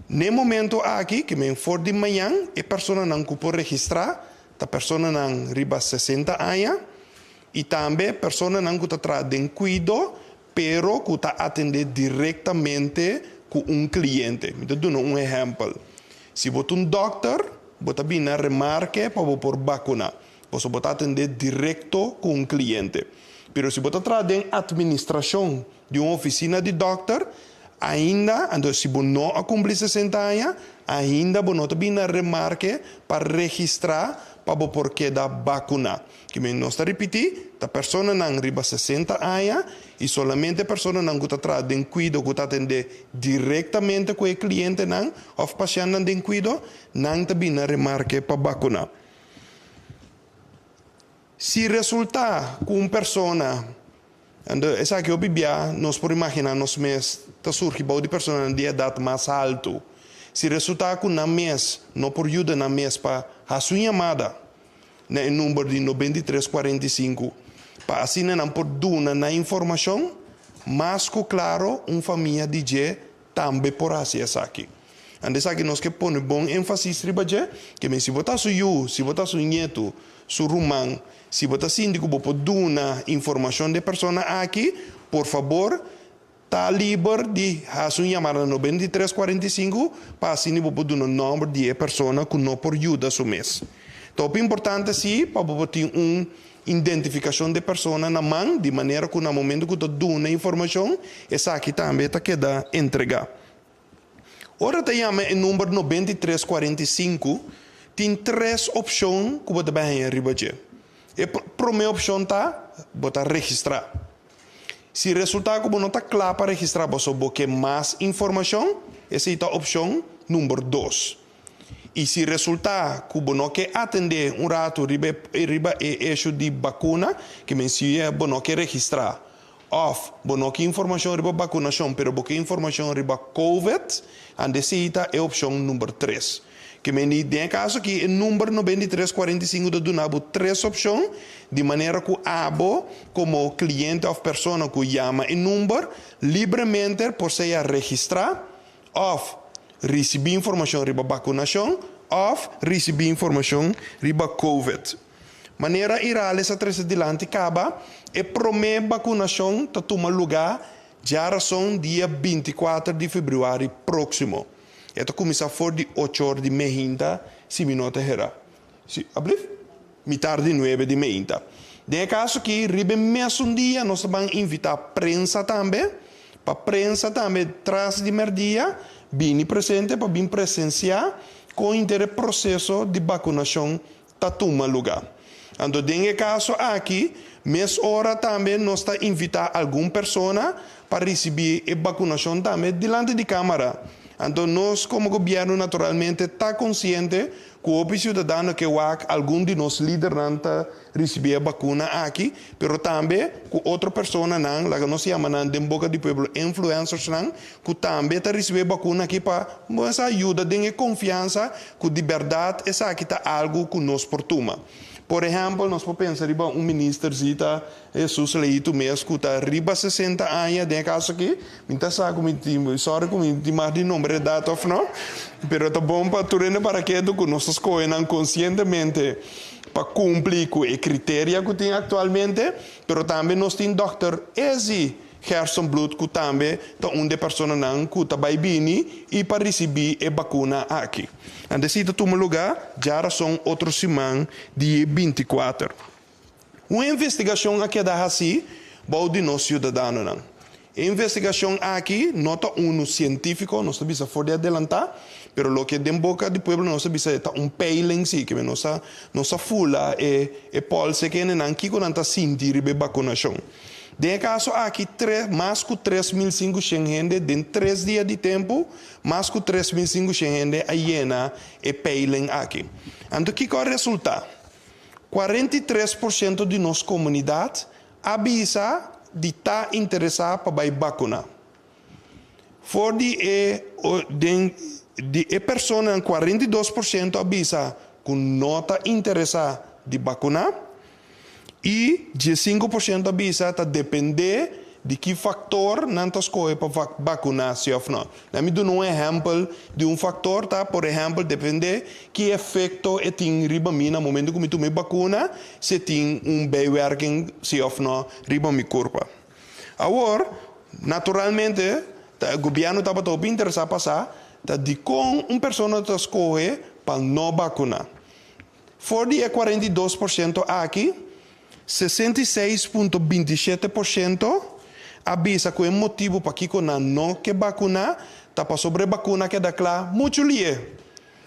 S7: Na e momento aki, ke men for di mañan, e personanan ku por registrá ta personanan riba 60 aña i tambe personanan ku ta traha den kuido, pero ku ta atendé direktamente ku un kliente. Mi ta duna un ehèmpel. Si bo ta un dòkter, bo ta bini na remarke pa bo por bakuná. Pasobra bo ta atendé direkto ku un kliente. Pero si bo ta traha den atministrashon di un ofisina di dòkter, ainda, anto si bo no a kumpli 60 aña, ainda bo no ta bini na remarke pa registrá pa bo por keda bakuná. Ke men nos ta ripití, ta personanan riba 60 aña i solamente personanan ku ta traha den kuido ku ta atendé direktamente ku e klientenan òf pashèntnan den kuido, nan ta bini na remarke pa bakuná. Si resultá ku un persona, anto esaki hopi bia nos por imaginá nos mes ta surgi bou di personanan di edat mas haltu, si resultá ku nan mes no por yuda nan mes pa hasi un yamada na e number di 93 45 pa asina nan por duna nan informashon, mas ku klaro un famia di dje tambe por hasi esaki. Anto esaki nos ke pone bon énfasis riba dje, ke men si bo ta su yu, si bo ta su nietu, su ruman, si bo ta sinti ku bo por duna informashon di e persona aki, por fabor, ta liber di hasi un yamada na 93 45 pa asina bo por duna nòmber di e persona ku no por yuda su mes. Ta hopi importante sí pa bo por tin un identifikashon di e persona na man, di manera ku na momento ku ta duna informashon, esaki tambe ta keda entregá. Ora ta yama e number 93 45, tin tres opshon ku bo ta bai haña riba dje. E promé opshon ta bo ta registrá. Si resultá ku bo no ta kla pa registrá pasobra bo ke mas informashon, esei ta opshon number 2. I si resultá ku bo no ke atendé un ratu riba e issue di bakuna, ke men si bo no ke registrá òf bo no ke informashon riba bakunashon pero bo ke informashon riba COVID, anto esei ta e opshon number 3. Ke men di den e kaso aki e number 93 45 ta duna bo tres opshon di manera ku abo komo kliente òf persona ku yama e number libremente por sea registrá òf risibí informashon riba bakunashon òf risibí informashon riba COVID. Manera Irales a trese dilanti kaba, e promé bakunashon ta tuma lugá djarason dia 24 di febrüari próksimo. E ta kuminsá for di 8 or di mainta, si mi no ta hera. Si, ablief? Mitar di 9 di mainta. Den e kaso aki, riba e mesun dia nos ta ban invitá prensa tambe, pa prensa tambe tras di mèrdia bini presente pa bin presensiá kon henter e proseso di bakunashon ta tuma lugá. Anto den e kaso aki, mes ora tambe nos ta invitá algun persona pa risibí e bakunashon tambe dilanti di kámara. Anto nos komo gobièrnu naturalmente ta konsiente ku hopi siudadano ke wak algun di nos lidernan ta risibí e bakuna aki, pero tambe ku otro personanan, laga nos yama nan den boka di pueblo influencersnan, ku tambe ta risibí e bakuna aki pa sa yuda den e konfiansa ku di bèrdat esaki ta algu ku nos por tuma. Por ehèmpel, nos por pensa riba un minister Zita Jesus Leito mes ku ta riba 60 aña den e kaso aki, mi ta sa ku mi tin, sorry ku mi tin mas di nomber edat òf no, pero ta bon pa tur hende para ketu ku nos ta skohe nan konsientemente pa kumpli ku e kriteria ku tin aktualmente, pero tambe nos tin dòkter Ezzy Gerstenbluth ku tambe ta un di e personanan ku ta bai bini i pa risibí e bakuna aki. Anto esei ta tuma lugá djarason otro siman di 24. Un investigashon a keda hasí bou di nos siudadanonan. E investigashon aki no ta unu sientífiko, nos ta bisa for di adelantá, pero loke den boka di pueblo nos ta bisa e ta un peiling sí, ke nos a nos a fula e e pòlse kendenan kiko nan ta sinti riba e bakunashon. Den e kaso aki tres mas ku 3500 hende den 3 dia di tempu, mas ku 3500 hende a yena e peiling aki. Anto kiko a resultá? 43% di nos komunidat a bisa di ta interesá pa bai bakuná. For di e den di e personanan 42% a bisa ku no ta interesá di bakuná i 15% a bisa ta dependé di ki faktor nan ta skohe pa bakuná si òf nò. Laat mi duna un ehèmpel di un faktor ta, por ehèmpel, dependé ki efekto e tin riba mi na momento ku mi tuma e bakuna, si e tin un bijwerking si òf nò riba mi kurpa. Awor, naturalmente, ta gobièrnu tabata hopi interesá pa sa ta dikon un persona ta skohe pa no bakuná. For di e 42% aki, 66,27% a bisa ku e motibu pakiko nan no ke bakuná ta pasobra e bakuna keda kla muchu lié.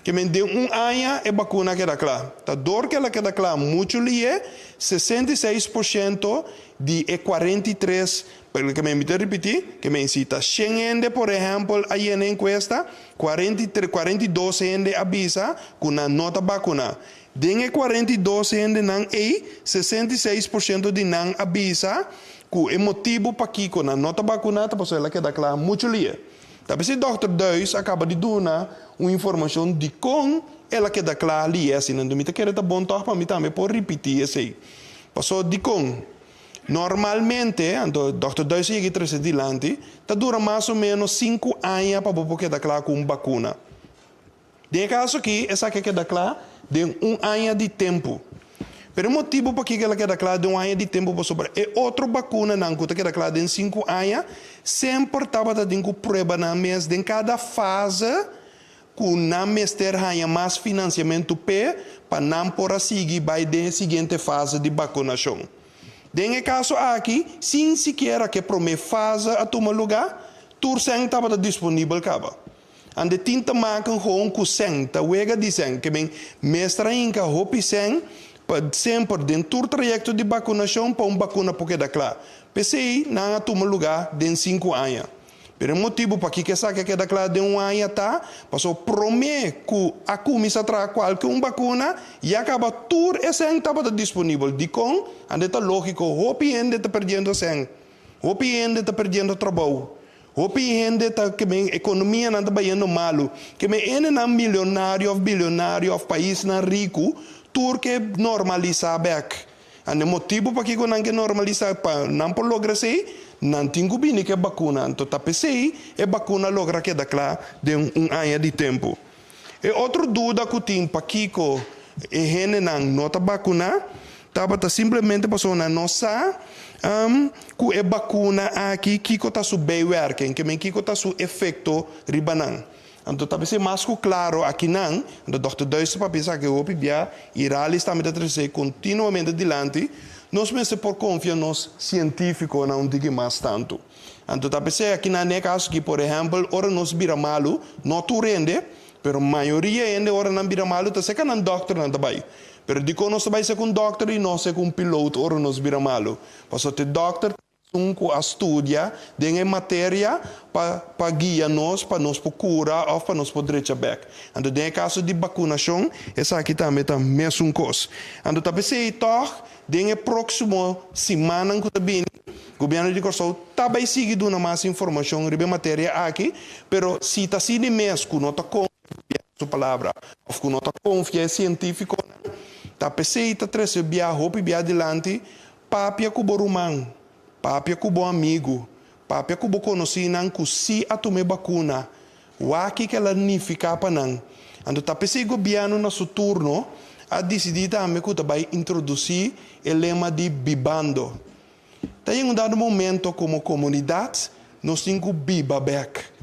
S7: Ke men den un aña e bakuna keda kla. Ta dor ku el a keda kla muchu lié, 66% di e 43, ke men mi ta ripití, ke men si ta 100 hende por ehèmpel a yena e enkuesta, 43, 42 hende a bisa ku nan no ta bakuná. Den e 42 hendenan ei, 66% di nan a bisa ku e motibu pakiko nan no ta bakuná ta pasobra el a keda kla muchu lié. Ta p'esei dòkter Duis a kaba di duna un informashon dikon el a keda kla lié asina. Anto mi ta kere ta bon tòg pa mi tambe por ripití esei. Pasobra dikon? Normalmente, anto dòkter Duis a yega i trese dilanti, ta dura mas o ménos sinku aña pa bo por keda kla ku un bakuna. Den e kaso akí, esaki a keda kla den un aña di tempu. Pero e motibu pakiko el a keda kla den un aña di tempu pasobra e otro bakunanan ku ta keda kla den sinku aña semper tabata tin ku prueba nan mes den kada fase ku nan mester haña mas finansiamentu p'e pa nan por a sigui bai den e siguiente fase di bakunashon. Den e kaso aki, sin sikiera ku e promé fase a tuma lugá, tur sèn tabata disponibel kaba. Ande tin ta maken gewoon ku sèn, ta wega di sèn. Ke men mester a hinka hopi sèn pa semper den tur trayekto di bakunashon pa un bakuna por keda kla. P'esei nan a tuma lugá den sinku aña. Pero e motibu pakiko esaki a keda kla den un aña ta pasobra promé ku a kuminsá traha kualke un bakuna ya kaba tur e sèn tabata disponibel. Dikon? Ande ta lógiko, hopi hende ta perdiendo sèn, hopi hende ta perdiendo trabou, hopi hende ta ke men ekonomianan ta bayendo malu, ke men hendenan milionario òf bilionario òf paisnan riku tur ke normalisá bèk. Ande motibu pakiko nan ke normalisa pa nan por logra esei, nan tin ku bini ku e bakuna. Anto ta p'esei e bakuna logra keda kla den un aña di tempu. E otro duda ku tin pakiko e hendenan no ta bakuná tabata simplemente pasobra nan no sa ku e bakuna aki kiko ta su bijwerking, ke men kiko ta su efekto riba nan. Anto ta bis'é mas ku klaro akinan, anto dòkter Duister papia esaki hopi bia i Ralis tambe ta trese kontinuamente dilanti, nos mester por konfia nos sientífikonan un tiki mas tantu. Anto ta p'esei akinan den e kaso aki, por ehèmpel, ora nos bira malu, no tur hende, pero mayoria hende ora nan bira malu ta seka nan dòkternan ta bai. Pero dikon nos ta bai seka un dòkter i no seka un piloot ora nos bira malu? Pasobra te dòkter. Un ku a studia den e materia pa pa guia nos pa nos por kura òf pa nos por drecha bèk. Anto den e kaso di bakunashon esaki tambe ta mesun kos. Anto ta p'esei tòg den e próksimo simannan ku ta bini Gobièrnu di Kòrsou ta bai sigui duna mas informashon riba e materia aki, pero si ta asina mes ku no ta konfia gobièrnu su palabra òf ku no ta konfia e sientífikonan ta p'esei ta trese bia hopi bia dilanti Papia ku bo ruman, papia ku bo amigu, papia ku bo konosínan ku sí a tuma e bakuna. Wak kiko el a nifiká pa nan. Anto ta p'esei gobièrnu na su turno a disidí tambe ku ta bai introdusí e lema di Bibando. Ta yega un dado momento komo komunidat nos tin ku biba bèk.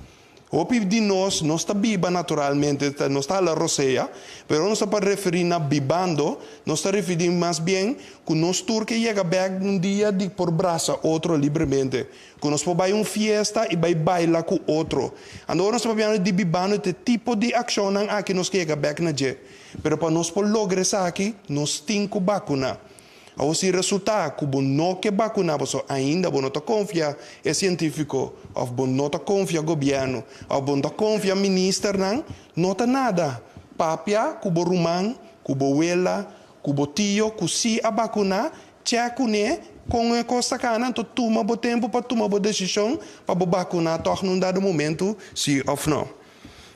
S7: Hopi di nos, nos ta biba naturalmente, nos ta hala rosea, pero ora nos ta pa referí na bibando, nos ta referí mas bien ku nos tur ke yega bèk un dia di por brasa otro libremente, ku nos por bai un fiesta i bai baila ku otro. Anto ora nos ta papiando di bibando ta e tipo di akshonnan aki nos ke yega bèk na dje. Pero pa nos por logra esaki, nos tin ku bakuná. Awor si resultá ku bo no ke bakuná pasobra ainda bo no ta konfia e sientífiko òf bo no ta konfia gobièrnu òf bo no ta konfia ministernan, no ta nada. Papia ku bo ruman, ku bo wela, Ku bo tio ku si a bakuná, chèk kuné kon e kos ta kana, anto tuma bo tempu pa tuma bo desishon pa bo bakuná tòg na un dado momentu, si òf nò.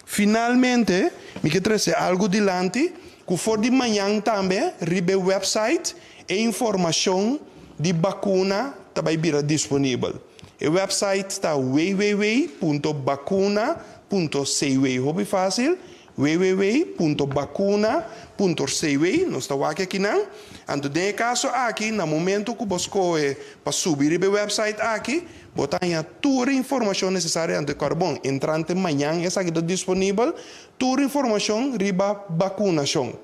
S7: Finalmente, mi ke trese algu dilanti ku for di mañan tambe riba e wèpsait e informashon di bakuna ta bai bira disponibel. E wèpsait ta www punto bakuna punto cw. Hopi fásil, www punto bakuna punto cw. Nos ta wak akinan. Anto den e kaso aki, na momentu ku bo skohe pa subi riba e wèpsait aki, Bo ta haña tur e informashon nesesario anto e kòrbon. Entrante mañan esaki ta disponibel, tur informashon riba bakunashon.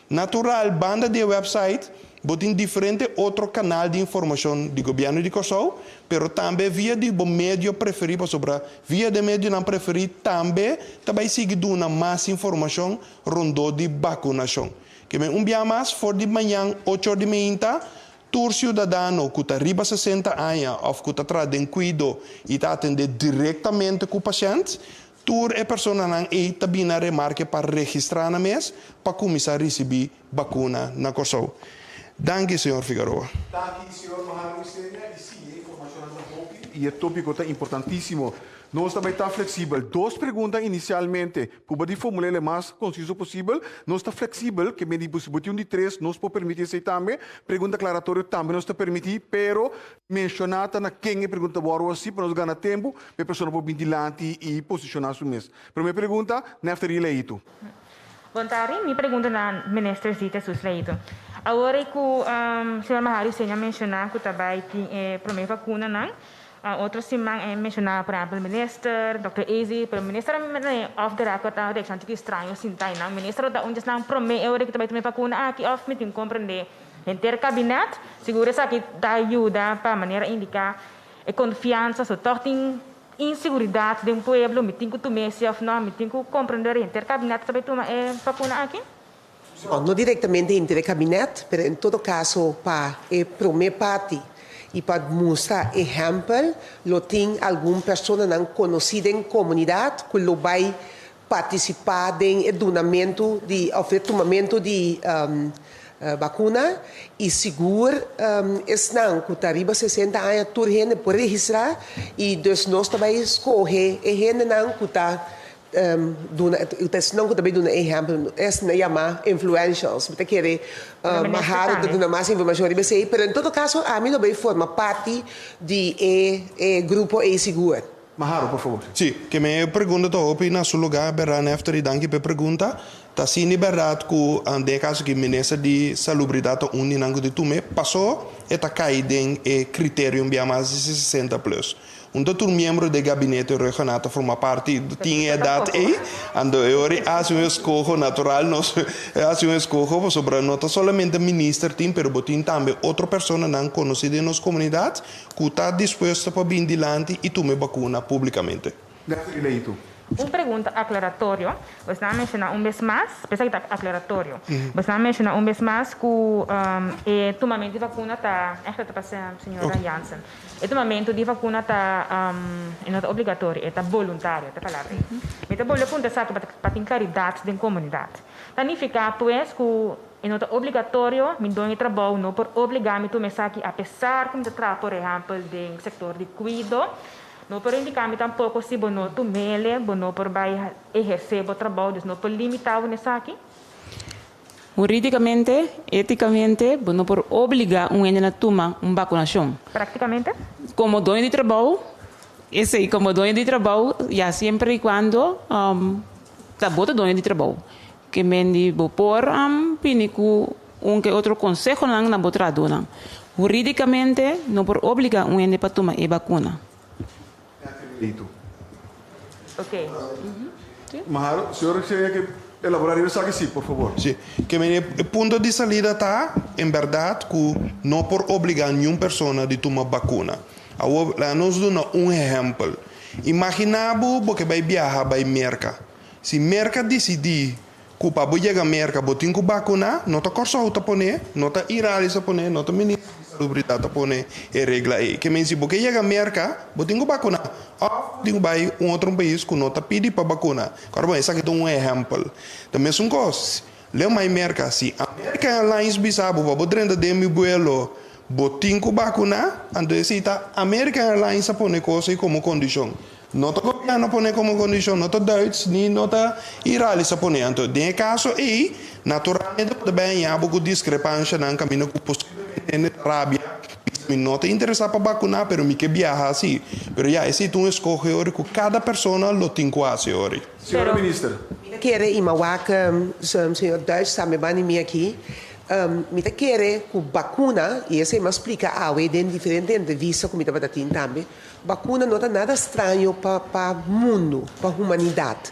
S7: Natural, banda di e wèpsait, bo tin diferente otro kanal di informashon di Gobièrnu di Kòrsou, pero tambe via di bo medio preferí, pasobra via di e medionan preferí tambe ta bai sigui duna mas informashon rondó di bakunashon. Ke men un bia mas, for di mañan ocho or di meinta, Tur siudadano ku ta riba 60 aña òf ku ta traha den kuido i ta atendé direktamente ku pashènt, tur e personanan ei ta bini na remarke pa registrá nan mes pa kuminsá risibí bakuna na Kòrsou. Danki, señor Figaroa.
S4: Danki, señor Maharo Isenia. I sí, e informashonnan ta hopi i e tópiko ta importantísimo. Nos ta bai ta fleksibel. Dos pregunta inisialmente. Puba di formul'é e mas konsiso posibel. Nos ta fleksibel, ke medi si bo tin un di tres, nos por permití esei tambe. Pregunta aklaratorio tambe nos ta permití, pero menshoná ta na ken e pregunta ta wòrdu hasi pa nos gana tempu pa e persona por bin dilanti i posishoná su mes. Promé pregunta, Neftery Leito.
S8: Bon tardi, mi pregunta na Minister Zita Sus Leito. Awor ei ku señor Mahari Hussein a menshoná ku ta bai tin e promé vakunanan, Otro siman e menciona por ehempel minister, Dòkter Ezi, pero minister a off the record a reacciona tiki straño sinta einan. Minister lo ta un djesnan prome e ora ki ta bai tuma e vacuna aki of mi tin comprende henter kabinet. Sigur esaki ta yuda pa manera indica e confiansa so tog tin inseguridad den pueblo mi tin cu tuma esi of no, mi tin cu comprende ora henter kabinet ta bai tuma e vacuna aki.
S5: No, no directamente henter e kabinet, pero en todo caso pa e prome parti y pa mustra ehempel lo tin algun personanan conoci den comunidad cu lo bay participa den e dunamento di of e tumamento di vacuna y sigur esnan cu ta riba 60 aña tur hende por registra y dus nos ta bay scoge e hendenan cu ta Duna ta esnan ku ta bai duna ehèmpel, esnan yamá influentials. Mi ta kere Maharo ta duna mas informashon riba esei, pero en todo kaso ami lo bai forma parti di e e grupo ei sigur.
S4: Maharo, por fabor.
S7: Sí, ke mi e pregunta ta hopi na su lugá, bèrdat Neftery, danki pa e pregunta. Ta asina di bèrdat ku den e kaso aki minister di Salubridat ta un di nan ku ta tum'é, pasó e ta kai den e kriterio un bia mas di 60 plus. Un ta tur miembro di e gabinete Rhuggenaath ta forma parti tin e edat ei, anto e ora e hasi un eskoho natural nos e hasi un eskoho pasobra no ta solamente minister tin pero bo tin tambe otro personanan konosí den nos komunidat ku ta dispuesto pa bin dilanti i tuma e bakuna públikamente.
S4: Nèster Ileitu.
S8: Un pregunta aklaratorio. Bosnan a menshoná un bes mas, p'esaki ta aklaratorio. Bosnan a menshoná un bes mas ku e tumamentu di vakuna ta, ègt ta pa señora Jansen. E tumamentu di vakuna ta, e no ta obligatorio, e ta boluntario, ta e palabra ei. Mi ta bolbe punta esaki pa tin klaridat den komunidat. Ta nifiká pues ku e no ta obligatorio, mi doño di trabou no por obligá mi tuma esaki apesar ku mi ta traha por ehèmpel den sektor di kuido. No por indiká mi tampoko si bo no tum'ele, bo no por bai ehersé bo trabou, dus no por limitá bo n'esaki.
S6: Hurídikamente, étikamente, bo no por obligá un hende na tuma un bakunashon.
S8: Práktikamente?
S6: Komo doño di trabou, esei, komo doño di trabou, ya siempre i kuando ta bo ta doño di trabou. Ke men di bo por bini ku un ke otro konsehonan na bo trahadónan. Hurídikamente no por obligá un hende pa tuma e bakuna.
S8: Ok.
S4: Maharo, señor Rixenia ke elabora riba esaki? Sí, por favor.
S7: Sí. Ke men e punto di salida ta, en bèrdat, ku no por obligá niun persona di tuma bakuna. Awor, laga nos duna un ehèmpel. Imaginá bo bo ke bai biaha bai Merka. Si Merka disidí ku pa bo yega Merka bo tin ku bakuná, no ta Kòrsou ta pone, no ta Iralis ta pone, no ta Minister di Salubridat ta pone e regla ei. Ke men si bo ke yega Merka, bo tin ku bakuná òf bo tin ku bai un otro pais ku no ta pidi pa bakuna. Kòrda bon, esaki ta un ehèmpel. Ta mesun kos. Leu mai Merka, si American Airlines bisa bo pa bo drenta den mi buelo, bo tin ku bakuná, anto esei ta American Airlines a pone kos ei komo kondishon. No ta gobièrnu a pone komo kondishon, no ta Duits ni no ta Iralis a pone. Anto den e kaso ei, naturalmente bo ta bai haña bo ku diskrepanshanan kaminda ku posiblemente hende ta rabia, bisa mi no ta interesá pa bakuná pero mi ke biaha si. Pero ya, esei ta un eskoho ori ku kada persona lo tin ku hasi ori.
S4: Señora Minister.
S5: Mi ta kere i mawak señor Duits tambe bani mi aki. Mi ta kere ku bakuna, i esei mi a splika awe den diferente entrevista ku mi tabata tin tambe, bakuna no ta nada straño pa pa mundu, pa humanidat.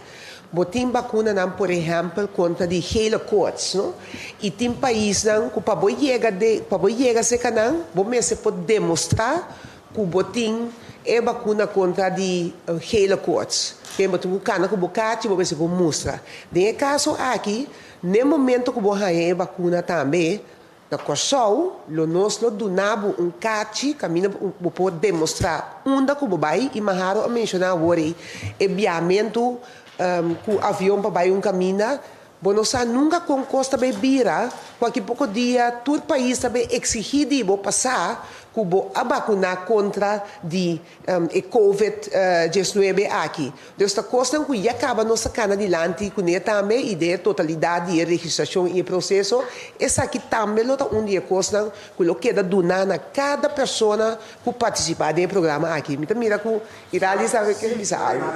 S5: Bo tin bakunanan por ehèmpel kontra di gele koorts, no? I tin paisnan ku pa bo yega de pa bo yega serka nan bo mester por demostrá ku bo tin e bakuna kontra di gele koorts. Ken bo tin ku kana ku bo kachi bo mester por mustra. Den e kaso aki, n'e momento ku bo haña e bakuna tambe, na Kòrsou lo nos lo duna bo un kachi kaminda bo por demostrá unda ku bo bai i Maharo a menshoná awor ei e biamentu ku avion pa bai un kaminda. Bo no sa nunka kon kos ta bai bira, ku aki poko dia tur pais ta bai eksigí di bo pa sa ku bo a bakuná kontra di e covid 19 aki. Dus ta kosnan ku ya kaba nos ta kana dilanti kuné tambe i den e totalidat di e registrashon i e proseso, esaki tambe lo ta un di e kosnan ku lo keda duná na kada persona ku partisipá den e programa aki. Mi ta mira ku Iralis tambe ke bisa algu.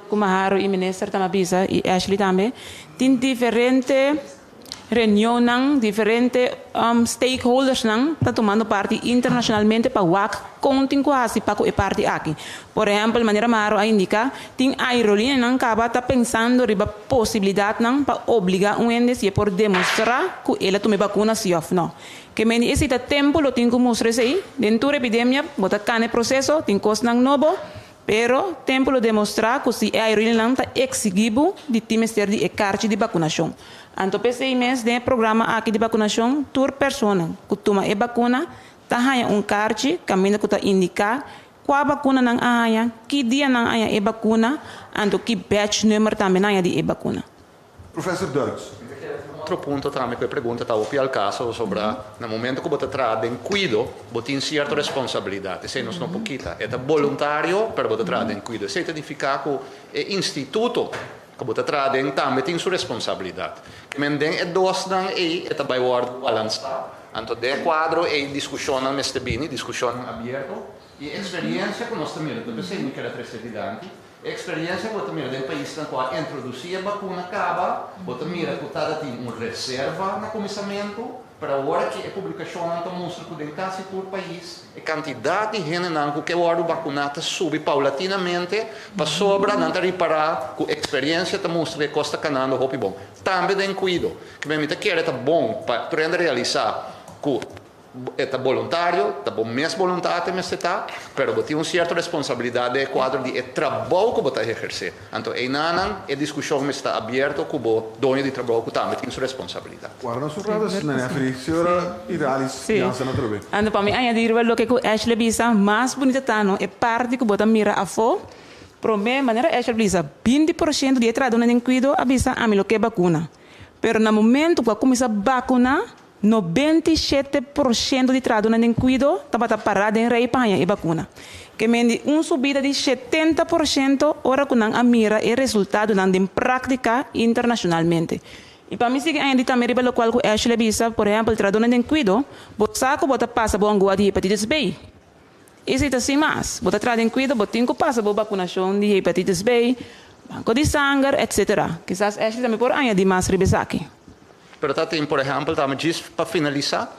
S6: Ku Maharo i minister ta bisa i Ashley tambe tin diferente reunionnan, diferente stakeholdersnan ta tumando parti internashonalmente pa wak kon tin ku hasi pa ku e parti aki. Por ehèmpel, manera Maharo a indiká, tin aerolíneanan kaba ta pensando riba posibilidatnan pa obligá un hende si e por demostrá ku el a tuma e bakuna si òf nò. Ke mende esei ta tempu lo tin ku mustra esei. Den tur epidemia bo ta kana e proseso, tin kosnan nobo. Pero, tempu lo demostrá ku si e aerolíneanan ta eksigí bo di tin mester di e karchi di bakunashon. Anto p'esei mes den e programa aki di bakunashon tur persona ku tuma e bakuna ta haña un karchi kaminda ku ta indiká kua bakuna nan a haña, ki dia nan a haña e bakuna, anto ki batch number tambe nan haña di e bakuna.
S4: Professor Duits.
S1: Otro punto tambe cu e pregunta ta hopi al caso pasobra na momento cu bo ta traha den cuido bo tin cierto responsabilidad, esey nos no por kita. E ta boluntario pero bo ta traha den cuido. Esey ta nifica cu e instituto cu bo ta traha den tambe tin su responsabilidad. Men den e dosnan ey e ta bay wordo balansa. Anto den e cuadro ey discusionnan mester bini, discusionnan abierto y e experiencia cu nos ta mira, ta pesey mi keda trece dilanti. E eksperiencia ku bo ta mira den paisnan ku a introdusí e bakuna kaba, bo ta mira ku tada tin un reserva na kuminsamentu, pero awor aki e publikashonnan ta mustra ku den kasi tur pais e kantidat di hendenan ku ke wòrdu bakuná ta subi paulatinamente pasobra nan ta ripará ku eksperiencia ta mustra ku e kos ta kanando hopi bon. Tambe den kuido. Kibè mi ta kere ta bon pa tur hende realisá ku. E ta boluntario, ta bo mes boluntat e mester ta, pero bo tin un sierto responsabilidat den e kuadro di e trabou ku bo ta ehersé. Anto einanan e diskushon mester ta abierto ku bo doño di trabou ku tambe tin su responsabilidat.
S4: Guarda nos un rato asina, Nefri. Señora Iralis Jansen atrobe.
S6: Anto pa mi añadir riba loke ku Ashley bisa, mas bunita ta no e parti ku bo ta mira afó. Promé, manera Ashley bisa, 20% di e trahadónan den kuido a bisa ami lo ke bakuna. Pero na momento ku a kuminsá bakuná, 97% di trahadonan den kuido tabata pará den rei pa haña e bakuna. Ke men di un subida di 70% ora ku nan a mira e resultadonan den práktika internashonalmente. I pa mi sigui añadí tambe riba lokual ku Ashley a bisa, por ehèmpel trahadonan den kuido, bo sa ku bo ta pasa bo angua di hepatitis B. Esei ta sin mas. Bo ta traha den kuido, bo tin ku pasa bo bakunashon di hepatitis B, banko di sanger, etsetera. Kisas Ashley tambe por añadí mas riba esaki.
S1: Pero ta tin, por ehèmpel, tambe djis pa finalisá,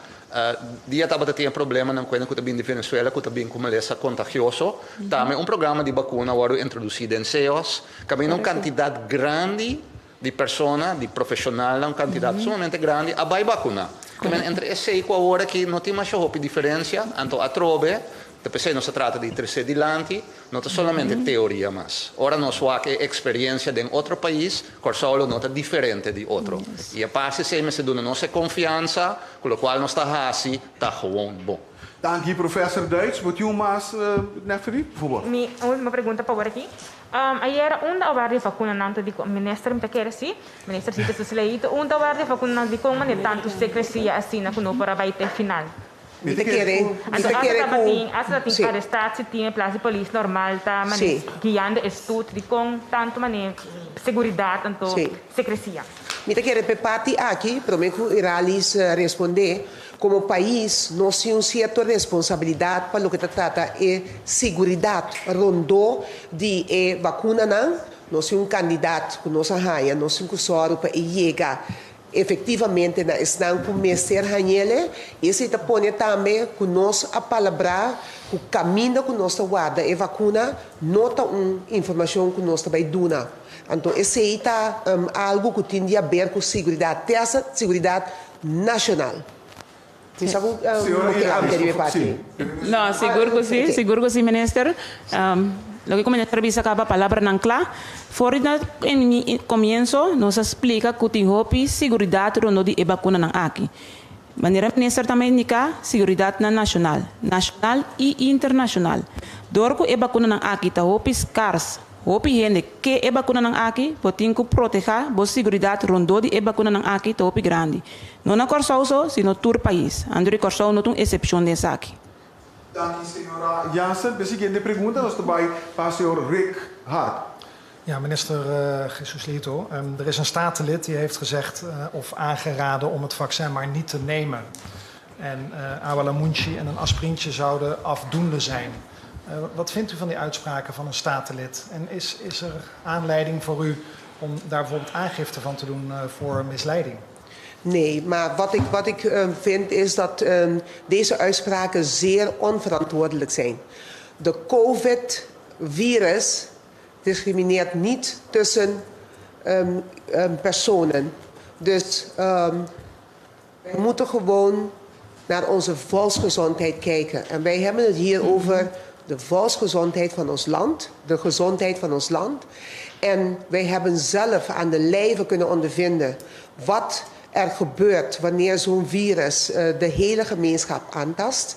S1: dia tabata tin e problemanan ku hende ku ta bin di Venezuela ku ta bin ku malesa kontagioso. Tambe un programa di bakuna a wòrdu introdusí den CEOS, kaminda un kantidat grandi di persona, di profeshonalnan, un kantidat sumamente grandi a bai bakuná. Entre esei ku awor aki no tin masha hopi diferensia, anto atrobe Ta p'esei nos ta trata di tresé dilanti, no ta solamente teoria mas. Ora nos wak e eksperiencia den otro pais, Kòrsou lo no ta diferente di otro. I a parse esei mester duna nos e konfiansa ku lokual nos ta hasi ta gewoon bon.
S4: Danki Professor Duits. Bo tin un mas, Neffery? Por fabor.
S8: Mi ultimo pregunta pa awor aki. Ayera unda a wòrdu e vakunanan ta dikon minister mi ta kere si minister si ta su sleito unda a wòrdu e vakunanan dikon manera tantu sekresia asina ku no por a bai te final.
S5: Mi ta kere mi ta kere ku
S8: Asta tabatin arestatie tin e plas di polis normal ta mane guiando e stoet dikon tantu mane seguridat anto sekresia.
S5: Mi ta kere p'e parti aki prome ku Iralis responde Komo pais nos tin un sierto responsabilidat pa loke ta trata e siguridat rondó di e bakunanan. Nos tin un kandidat ku nos a haña, nos tin ku sòru pa e yega efektivamente na esnan ku mester hañ'ele. I esei ta pone tambe ku nos a palabrá ku kaminda ku nos ta warda e vakuna no ta un informashon ku nos ta bai duna. Anto esei ta algu ku tin di aber ku siguridat, te hasta siguridat Nacional. Mi sa cu bo ke amplia riba e parti ei.
S6: No, sigur cu si, sigur cu si minister. Loke cu minister a bisa caba palabranan cla. For di na comienso nos a splica cu tin hopi siguridad rondó di e bacunanan aki. Manera minister tambe a indica, siguridadnan nacional, nacional y internacional. Dor cu e bacunanan aki ta hopi scars, Hopi hende ke e bakunanan aki, bo tin ku protehá bo siguridat rondó di e bakunanan aki ta hopi grandi. No na Kòrsou so, sino tur pais. Anto di Kòrsou no ta un esepshon den esaki.
S4: Danki señora Jansen. P'e siguiente pregunta nos ta bai pa señor Rick Hart.
S9: Ja, minister Jesus Leito, er is een statenlid die heeft gezegd of aangeraden om het vaccin maar niet te nemen. En awalamunchi en een aspirintje zouden afdoende zijn. Wat vindt u van die uitspraken van een statenlid? En is, is er aanleiding voor u om daar bijvoorbeeld aangifte van te doen voor misleiding?
S5: Nee, maar wat ik, wat ik vind is dat deze uitspraken zeer onverantwoordelijk zijn. De COVID-virus discrimineert niet tussen personen. Dus wij moeten gewoon naar onze volksgezondheid kijken. En wij hebben het hier over de volksgezondheid van ons land, de gezondheid van ons land. En wij hebben zelf aan de lijve kunnen ondervinden wat er gebeurt wanneer zo'n virus de hele gemeenschap aantast.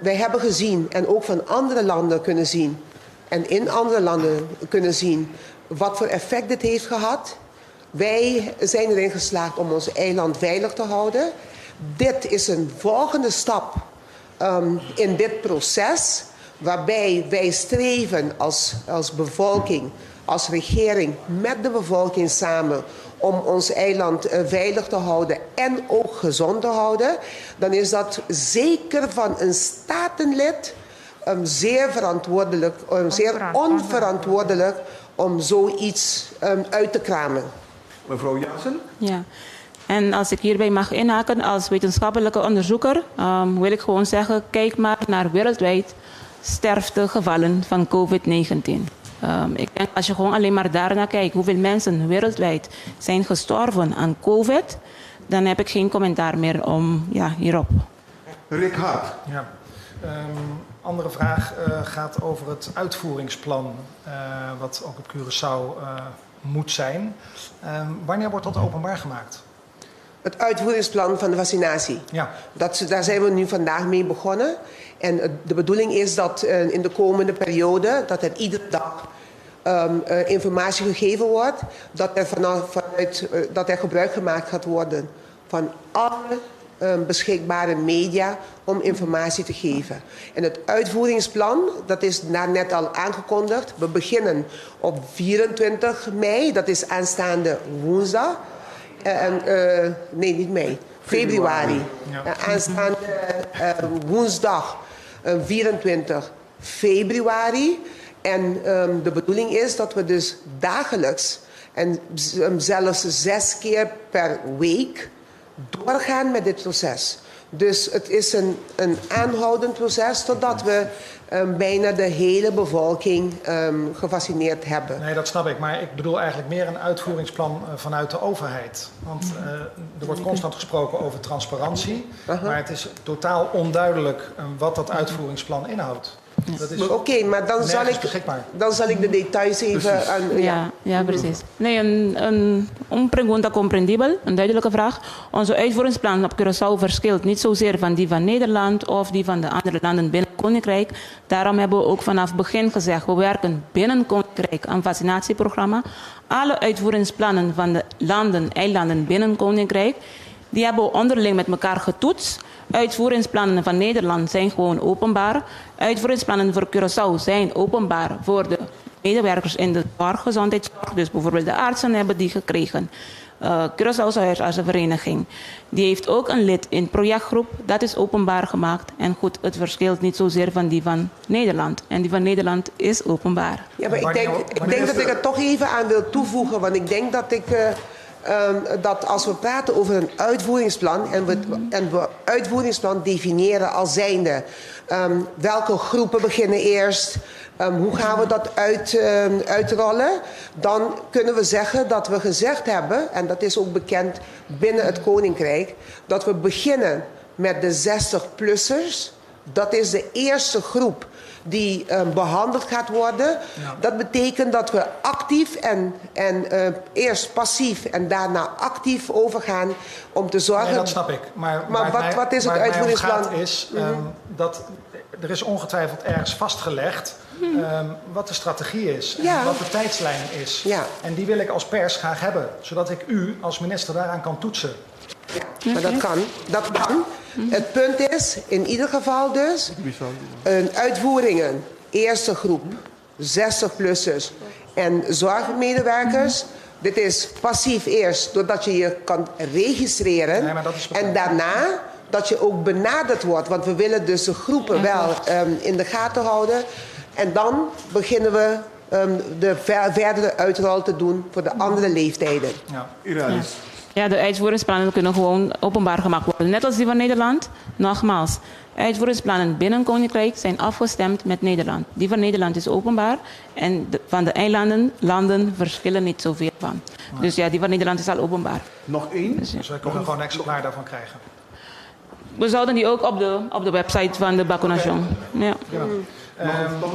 S5: Wij hebben gezien en ook van andere landen kunnen zien en in andere landen kunnen zien wat voor effect dit heeft gehad. Wij zijn erin geslaagd om ons eiland veilig te houden. Dit is een volgende stap in dit proces, waarbij wij streven als, als bevolking, als regering, met de bevolking samen om ons eiland veilig te houden en ook gezond te houden, dan is dat zeker van een statenlid zeer verantwoordelijk, zeer onverantwoordelijk om zoiets uit te kramen.
S4: Mevrouw Jansen?
S6: Ja. En als ik hierbij mag inhaken, als wetenschappelijke onderzoeker wil ik gewoon zeggen: kijk maar naar wereldwijd sterftegevallen van COVID-19. Ik denk als je gewoon alleen maar daarnaar kijkt, hoeveel mensen wereldwijd zijn gestorven aan COVID, dan heb ik geen commentaar meer om, ja, hierop.
S4: Rick Hart.
S9: Ja. Andere vraag gaat over het uitvoeringsplan, wat ook op Curaçao moet zijn. Wanneer wordt dat openbaar gemaakt?
S5: Het uitvoeringsplan van de vaccinatie.
S9: Ja.
S5: Dat, daar zijn we nu vandaag mee begonnen. En de bedoeling is dat in de komende periode dat er iedere dag informatie gegeven wordt. Dat er, vanaf, vanuit, dat er gebruik gemaakt gaat worden van alle beschikbare media om informatie te geven. En het uitvoeringsplan, dat is net al aangekondigd. We beginnen op 24 mei, dat is aanstaande woensdag. Nee, niet mei, februari.
S9: Ja.
S5: Aanstaande woensdag 24 februari. En de bedoeling is dat we dus dagelijks en zelfs 6 keer per week doorgaan met dit proces. Dus het is een aanhoudend proces totdat we bijna de hele bevolking gevaccineerd hebben.
S9: Nee, dat snap ik. Maar ik bedoel eigenlijk meer een uitvoeringsplan vanuit de overheid. Want er wordt constant gesproken over transparantie. Maar het is totaal onduidelijk wat dat uitvoeringsplan inhoudt. Dat is
S5: Oké, maar dan zal
S9: nergens
S5: ik,
S9: beschikbaar.
S5: dan zal ik de details even aan. Ja.
S6: Ja, precies. Nee, een pregunta comprendibel, een duidelijke vraag. Onze uitvoeringsplan op Curaçao verschilt niet zozeer van die van Nederland of die van de andere landen binnen. Koninkrijk. Daarom hebben we ook vanaf begin gezegd, we werken binnen Koninkrijk aan vaccinatieprogramma. Alle uitvoeringsplannen van de landen, eilanden binnen Koninkrijk, die hebben we onderling met elkaar getoetst. Uitvoeringsplannen van Nederland zijn gewoon openbaar. Uitvoeringsplannen voor Curaçao zijn openbaar voor de medewerkers in de zorg, gezondheidszorg. Dus bijvoorbeeld de artsen hebben die gekregen. Curaçao Huisartsenvereniging. Die heeft ook een lid in projectgroep. Dat is openbaar gemaakt. En goed, het verschilt niet zozeer van die van Nederland. En die van Nederland is openbaar.
S5: Ja, maar ik denk dat ik er toch even aan wil toevoegen. Want ik denk dat als we praten over een uitvoeringsplan en we uitvoeringsplan definiëren als zijnde welke groepen beginnen eerst, hoe gaan we dat uitrollen, dan kunnen we zeggen dat we gezegd hebben, en dat is ook bekend binnen het Koninkrijk, dat we beginnen met de 60-plussers. Dat is de eerste groep die behandeld gaat worden. Dat betekent dat we actief en eerst passief en daarna actief overgaan om te zorgen.
S9: Nee, dat snap ik. Maar
S5: wat is het
S9: waar het mij om
S5: uitvoeringsplan?
S9: Gaat is dat er is ongetwijfeld ergens vastgelegd wat de strategie is en wat de tijdslijn is. En die wil ik als pers graag hebben, zodat ik u als minister daaraan kan toetsen.
S5: Ja, maar dat kan. Dat kan. Het punt is, in ieder geval dus, een uitvoeringen, eerste groep, 60-plussers en zorgmedewerkers. Dit is passief eerst, doordat je je kan registreren.
S9: Nee, maar dat is
S5: en daarna dat je ook benaderd wordt. Want we willen dus de groepen wel in de gaten houden. En dan beginnen we de verdere uitrol te doen voor de andere leeftijden.
S9: Ja.
S4: Iralis.
S6: Ja, de uitvoeringsplannen kunnen gewoon openbaar gemaakt worden. Net als die van Nederland. Nogmaals, uitvoeringsplannen binnen Koninkrijk zijn afgestemd met Nederland. Die van Nederland is openbaar en van de eilanden, landen verschillen niet zoveel van. Dus ja, die van Nederland is al openbaar.
S4: Nog één?
S6: Dus ja.
S9: Dus wij kunnen gewoon een exemplaar daarvan krijgen.
S6: We zouden die ook op de website van de Vacunation. Ja.
S9: Prima.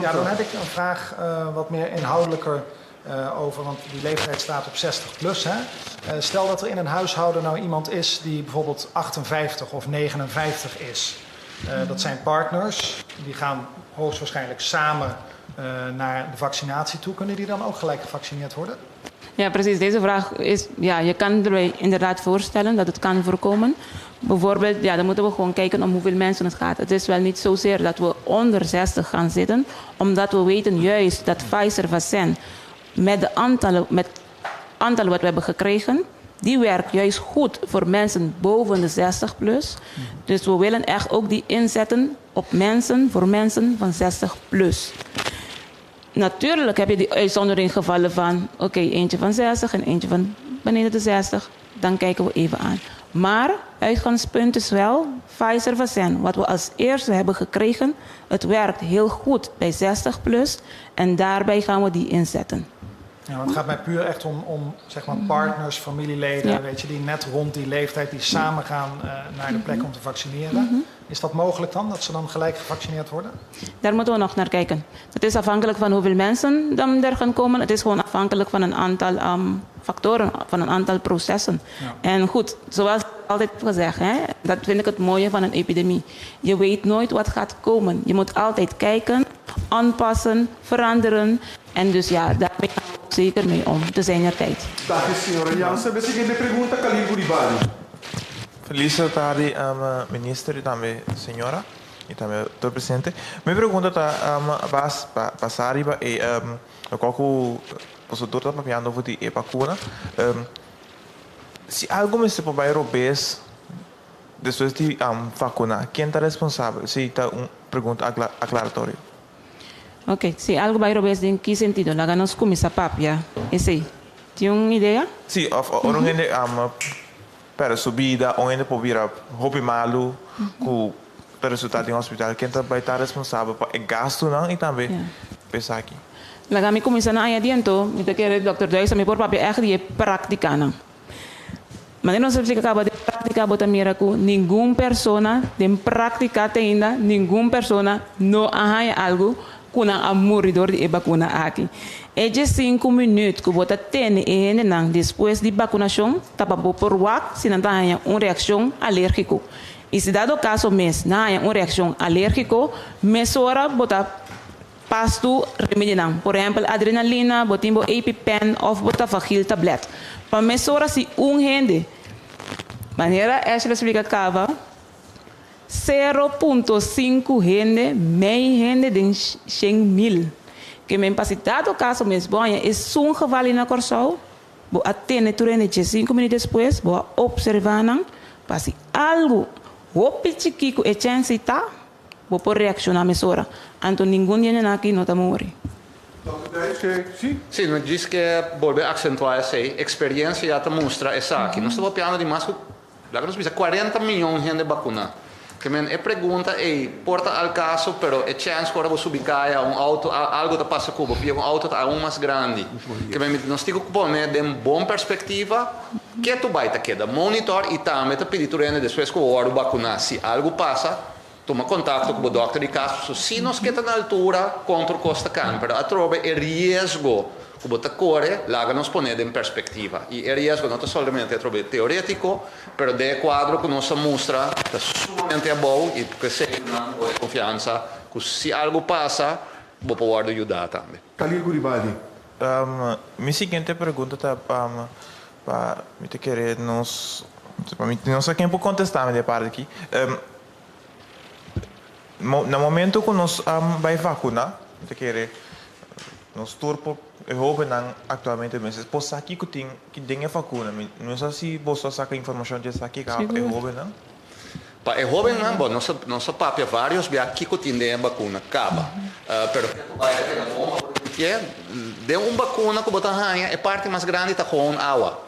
S9: Ja, dan heb ik een vraag wat meer inhoudelijker over, want die leeftijd staat op 60 plus. Hè? Stel dat er in een huishouden nou iemand is die bijvoorbeeld 58 of 59 is. Dat zijn partners, die gaan hoogstwaarschijnlijk samen naar de vaccinatie toe. Kunnen die dan ook gelijk gevaccineerd worden?
S6: Ja, precies. Deze vraag is, ja, je kan erbij inderdaad voorstellen dat het kan voorkomen. Bijvoorbeeld, ja, dan moeten we gewoon kijken om hoeveel mensen het gaat. Het is wel niet zozeer dat we onder 60 gaan zitten, omdat we weten juist dat Pfizer-vaccin met aantallen wat we hebben gekregen, die werkt juist goed voor mensen boven de 60 plus. Dus we willen echt ook die inzetten op mensen, voor mensen van 60 plus. Natuurlijk heb je die uitzondering gevallen van, oké, eentje van 60 en eentje van beneden de 60. Dan kijken we even aan. Maar uitgangspunt is wel Pfizer-vaccin. Wat we als eerste hebben gekregen, het werkt heel goed bij 60 plus. En daarbij gaan we die inzetten.
S9: Ja, want het gaat mij puur echt om zeg maar partners, familieleden, weet je, die net rond die leeftijd, die samen gaan naar de plek om te vaccineren. Is dat mogelijk dan, dat ze dan gelijk gevaccineerd worden?
S6: Daar moeten we nog naar kijken. Het is afhankelijk van hoeveel mensen dan er gaan komen. Het is gewoon afhankelijk van een aantal factoren, van een aantal processen. En goed, zoals altijd gezegd, hè, dat vind ik het mooie van een epidemie. Je weet nooit wat gaat komen. Je moet altijd kijken, aanpassen, veranderen. En dus ja, daar gaan we ook zeker mee om, te zijner tijd.
S4: Dank u, señora Jansen. E siguiente pregunta, Khalil Gouribari.
S10: Felis tardi, minister i tambe señora i tambe tur presente. Mi pregunta ta basá riba e kua ku boso ta papiando over di e vakuna. Si algu mester por bai robes despues di vakuna, ken ta responsabel? Si ta un pregunta aklaratorio.
S6: Ok, si algu bai robes, den ki sentido? Laga nos kuminsá papia. Esei. Tin un idea?
S10: Si, òf un hende pèrdè su bida, un hende por bira hopi malu, ku resultá den hospital, ken ta bai ta responsabel pa e gastunan i tambe pensa aki.
S6: Laga mi kuminsá na añadiendo, mi ta kere Dr. Duijs mi por papia echt di práktikanan. Maar nos a kaba di práktika bo ta mira ku ningun persona den práktika ainda ningun persona no a haña algu ku nan a muri dor di e vakuna aki. E 5 minüt ku bo ta tene e hendenan despues di vakunashon ta pa por wak si nan ta haña un reakshon alérgiko. I si dado kaso mes nan haña un reakshon alérgiko, mesora bo ta pas tur remedinan. Por ehèmpel adrenalina, bo tin bo EpiPen òf bo Tavagil tablèt. Pa mesora si un hende, manera Ashley a splika kaba, 0.5 hende, mei hende den 100.000. Ke men pa si dado kaso mes bo haña esun geval na Kòrsou, bo a tene tur hende 15 minüt despues, bo a opservá nan, pa si algu hopi chikí ku e chèns ei ta, bo por reakshoná mesora. Anto ningun di e hendenan aki no ta muri.
S4: Si.
S1: Sí, no djis ke bolbe aksentuá esei, eksperiencia ya ta mustra esaki. Nos ta papiando di mas ku Laga nos bisa 40 miyon hende bakuná. Ke men e pregunta ei por ta al kaso, pero e chèns ku ora bo subi kaya un outo algu ta pasa ku bo pia ku un outo ta aun mas grandi. Ke men nos tin ku pone den bon perspektiva ke tu bai ta keda monitor i tambe ta pidi tur hende despues ku bo wòrdu bakuná si algu pasa tuma kontakto ku bo dòkter di kas pasobra si nos ke ta na altura kon tur kos ta kan pero atrobe e riesgo ku bo ta kore, laga nos pon'é den perspektiva. I e riesgo no ta solamente atrobe teorétiko, pero den e kuadro ku nos a mustra ta sumamente abou i p'esei nan bo e konfiansa ku si algu pasa, bo por wòrdu yudá tambe.
S4: Khalil Guribaldi.
S10: Mi siguiente pregunta ta pa mi ta kere nos, pa mi no sa ken por kontestá mi di e parti aki. Na momento ku nos bai vakuná, mi ta kere nos tur por, e hóbennan aktualmente mester por sa kiko tin den e vakuna. Mi no sa si boso a saka informashon di esaki ka pa e hóbennan.
S1: Pa e hóbennan, bon, nos a nos a papia vários bia kiko tin den e bakuna kaba. Pero ke ku bai a keda bon pa bo repitié, den un bakuna ku bo ta haña e parti mas grandi ta gewoon awa.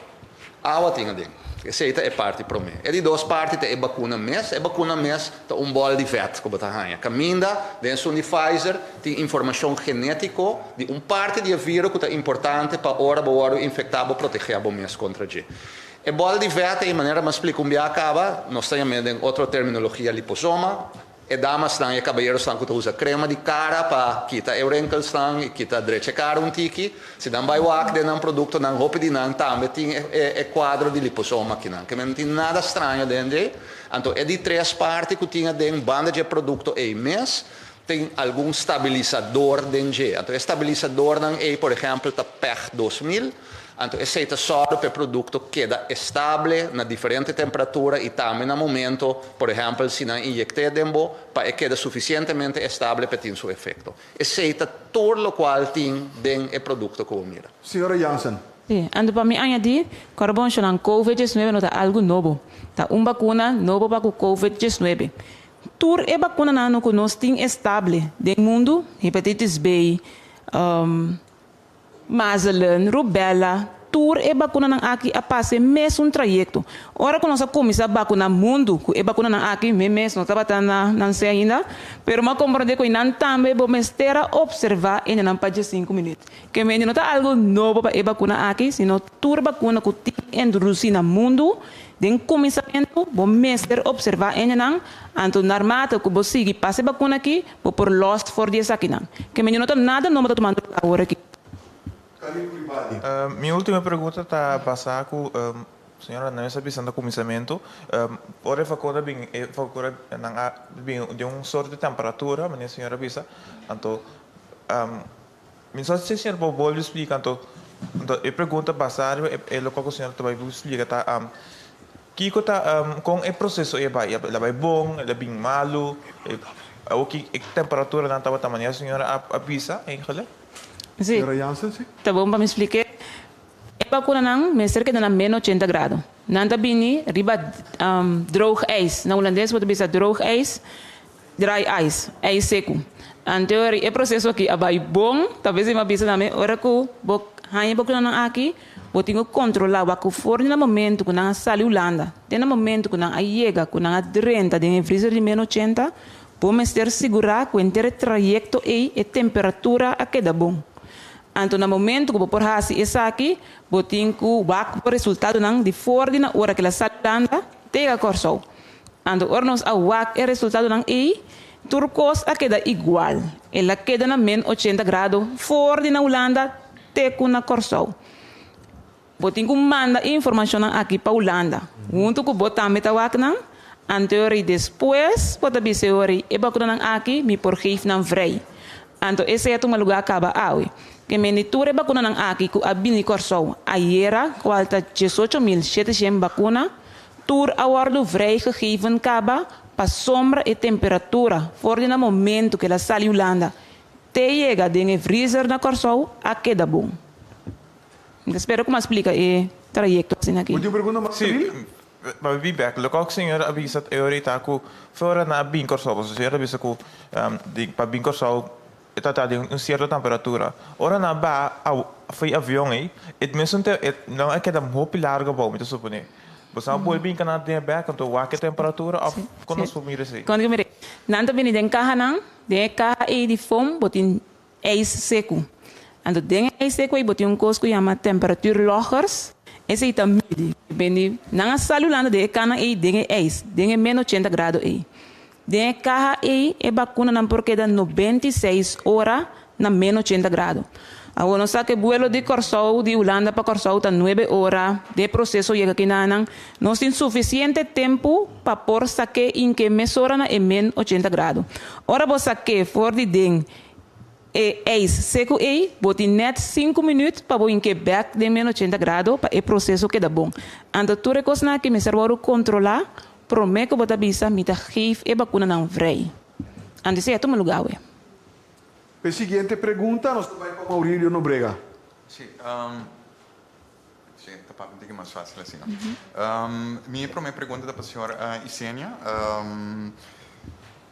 S1: Awa tin aden. Esei ta e parti promé. E di dos parti ta e bakuna mes. E bakuna mes ta un bòl di vèt ku bo ta haña. Kaminda den esun di Pfizer tin informashon genétiko di un parti di e viro ku ta importante pa ora bo wòrdu infektá bo protegé bo mes kontra dje. E bòl di vèt ei manera mi a splika un bia kaba, nos ta yam'é den otro terminologia liposoma. E damasnan i e kabayerosnan ku ta usa krema di kara pa kita e wrinkelsnan i kita drecha e kara un tiki, si nan bai wak den nan produktonan, hopi di nan tambe tin e kuadro di liposoma akinan. Ke men no tin nada straño den dje. Anto e di tres parti ku tin aden banda dje produkto ei mes, tin algun stabilisador den dje. Anto e stabilisadornan ei por ehèmpel ta PEG 2000. Anto esei ta sòru pa e produkto keda estable na diferente temperatura i tambe na momento, por ehèmpel si nan inyekté den bo, pa e keda sufisientemente estable pa e tin su efekto. Esei ta tur lokual tin den e produkto ku bo mira.
S4: Señora Jansen.
S6: Sí, anto pa mi añadí, kòrbonshonan Covid 19 no ta algu nobo. Ta un bakuna nobo pa ku Covid 19. Tur e bakunanan ku nos tin estable den mundu, hepatitis B, Mazelen, rubella, tur e bakunanan aki a pasa e mesun trayekto. Ora ku nos a kuminsá bakuná mundu ku e bakunanan aki, mi mes no tabata na nan se ainda, pero mi a komprondé ku einan tambe bo mester a opservá endenan pa diesinku minüt. Ke mende no ta algu nobo pa e bakuna aki, sino tur bakuna ku tin introdusí na mundu, den kuminsamentu bo mester opservá endenan, anto narmate ku bo sigui pasa e bakuna aki, Bo por lost for di esakinan. Ke mende no ta nada nobo ta tumando lugar awor aki.
S10: Mi ultimo pregunta ta basa ku señora Nunes a bisa na kuminsamentu, ora e vakuna bin e vakuna nan a bin den un sort di temperatura manera señora a bisa, anto mi no sa si señora por bolbe splika anto e pregunta basa riba e lokual ku señora ta bai splika ta Kiko ta kon e proseso ei a bai? El a bai bon? El a bin malu? Awor ki e temperaturanan tabata manera señora a bisa eigenlijk?
S6: Sí.
S4: Señora Jansen, sí.
S6: Ta bon pa mi splik'é. E bakunanan mester keda na meno ochenta grado. Nan ta bini riba droog ijs. Na hulandes bo ta bisa droog ijs, dry ice, ijs seku. Anto e proseso aki a bai bon. Ta bes mi a bisa tambe ora ku bo haña e bakunanan aki, Bo tin ku kontrolá wak ku for di na momentu ku nan a sali Hulanda te na momentu ku nan a yega ku nan a drenta den e vrizer di meno 80, bo mester sigurá ku henter e trayekto ei e temperatura a keda bon. Anto na momentu ku bo por hasi esaki, bo tin ku wak bo resultadonan di for di na ora ku el a sali Hulanda te yega Kòrsou. Anto ora nos a wak e resultadonan ei, tur kos a keda igual. El a keda na men 80 grado for di na Hulanda te ku na Kòrsou. Bo tin ku manda e informashonnan aki pa Hulanda. Huntu ku bo tambe ta wak nan. Anto e ora ei despues bo ta bisa e ora ei, e bakunanan aki mi por geef nan vrij. Anto esei a tuma lugá kaba awe. Ke men di tur e bakunanan aki ku a bini Kòrsou ayera, kual ta 18,700 bakuna, tur a wòrdu vrijgegeven kaba pasobra e temperatura for di na momentu ku el a sali Hulanda te yega den e vriezer na Kòrsou a keda bon. Mi ta spera ku mi a splika e trayekto asina aki.
S4: Bo tin un pregunta mas,
S10: Sí,
S4: Abril?
S10: pa mi bin bek. Loke señor a bisa e ora ei ta ku for nan a bin Kòrsou, pasobra señor a bisa ku di pa bin Kòrsou e ta ta den un sierto temperatura. Ora nan a baha for e avion ei, e mesun te nan a keda hopi largo abou, mi ta suponé. Bo sa bolbe bin kana den e bek anto wak e temperatura òf kon nos por mira esei?
S6: Kon nos por mira esei? Nan ta bini den kahanan, den e kaha ei di foam bo tin ijs seku. Anto den e ijs seku ei bo tin un kos ku yama temperatuurloggers, esei ta midi. Depende, nan a sali Hulanda den e kanan ei den e ijs, den e menos ochenta grado ei. Den e kaha ei e bakunanan por keda 96 ora na menos ochenta grado. Awor nos sa ku e buelo di Kòrsou, di Hulanda pa Kòrsou ta nuebe ora, den e proseso yega kinanan nos tin sufisiente tempu pa por sak'é inke mesora na e men 80 grado. Ora bo sak'é for di den e ijs seku ei, bo tin nèt sinku minüt pa bo hink'é bèk den men 80 grado pa e proseso keda bon. Anto tur e kosnan aki mester wòrdu kontrolá promé ku bo ta bisa mi ta geef e bakunanan vrij. Anto esei a tuma lugá awe.
S4: E siguiente pregunta nos ta bai pa Maurilio Nobrega.
S11: Sí, sí, ta papia un tiki mas fácil asina. Mi promé pregunta ta pa señor Isenia.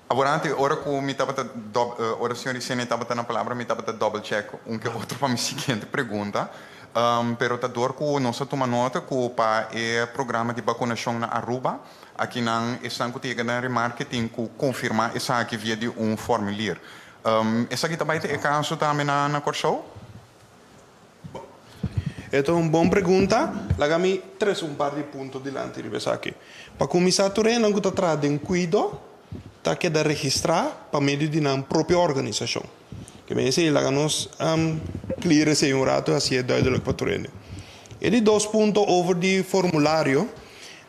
S11: Awor antes, ora ku mi tabata ora señor Isenia tabata na palabra mi tabata double check un ke otro pa mi siguiente pregunta. Pero ta dor ku nos a tuma nota ku pa e programa di bakunashon na Aruba, akinan esnan ku ta yega den remarke tin ku konfirmá esaki via di un formulier. Esaki ta bai ta e kaso tambe na Kòrsou?
S7: E ta un bon pregunta. Laga mi trese un par di punto dilanti riba esaki. Pa kuminsá, tur hendenan ku ta traha den kuido ta keda registrá pa medio di nan propio organisashon. Ke men esei laga nos clear esei un rato i hasié duidelijk pa tur hende. E di dos punto over di formulario,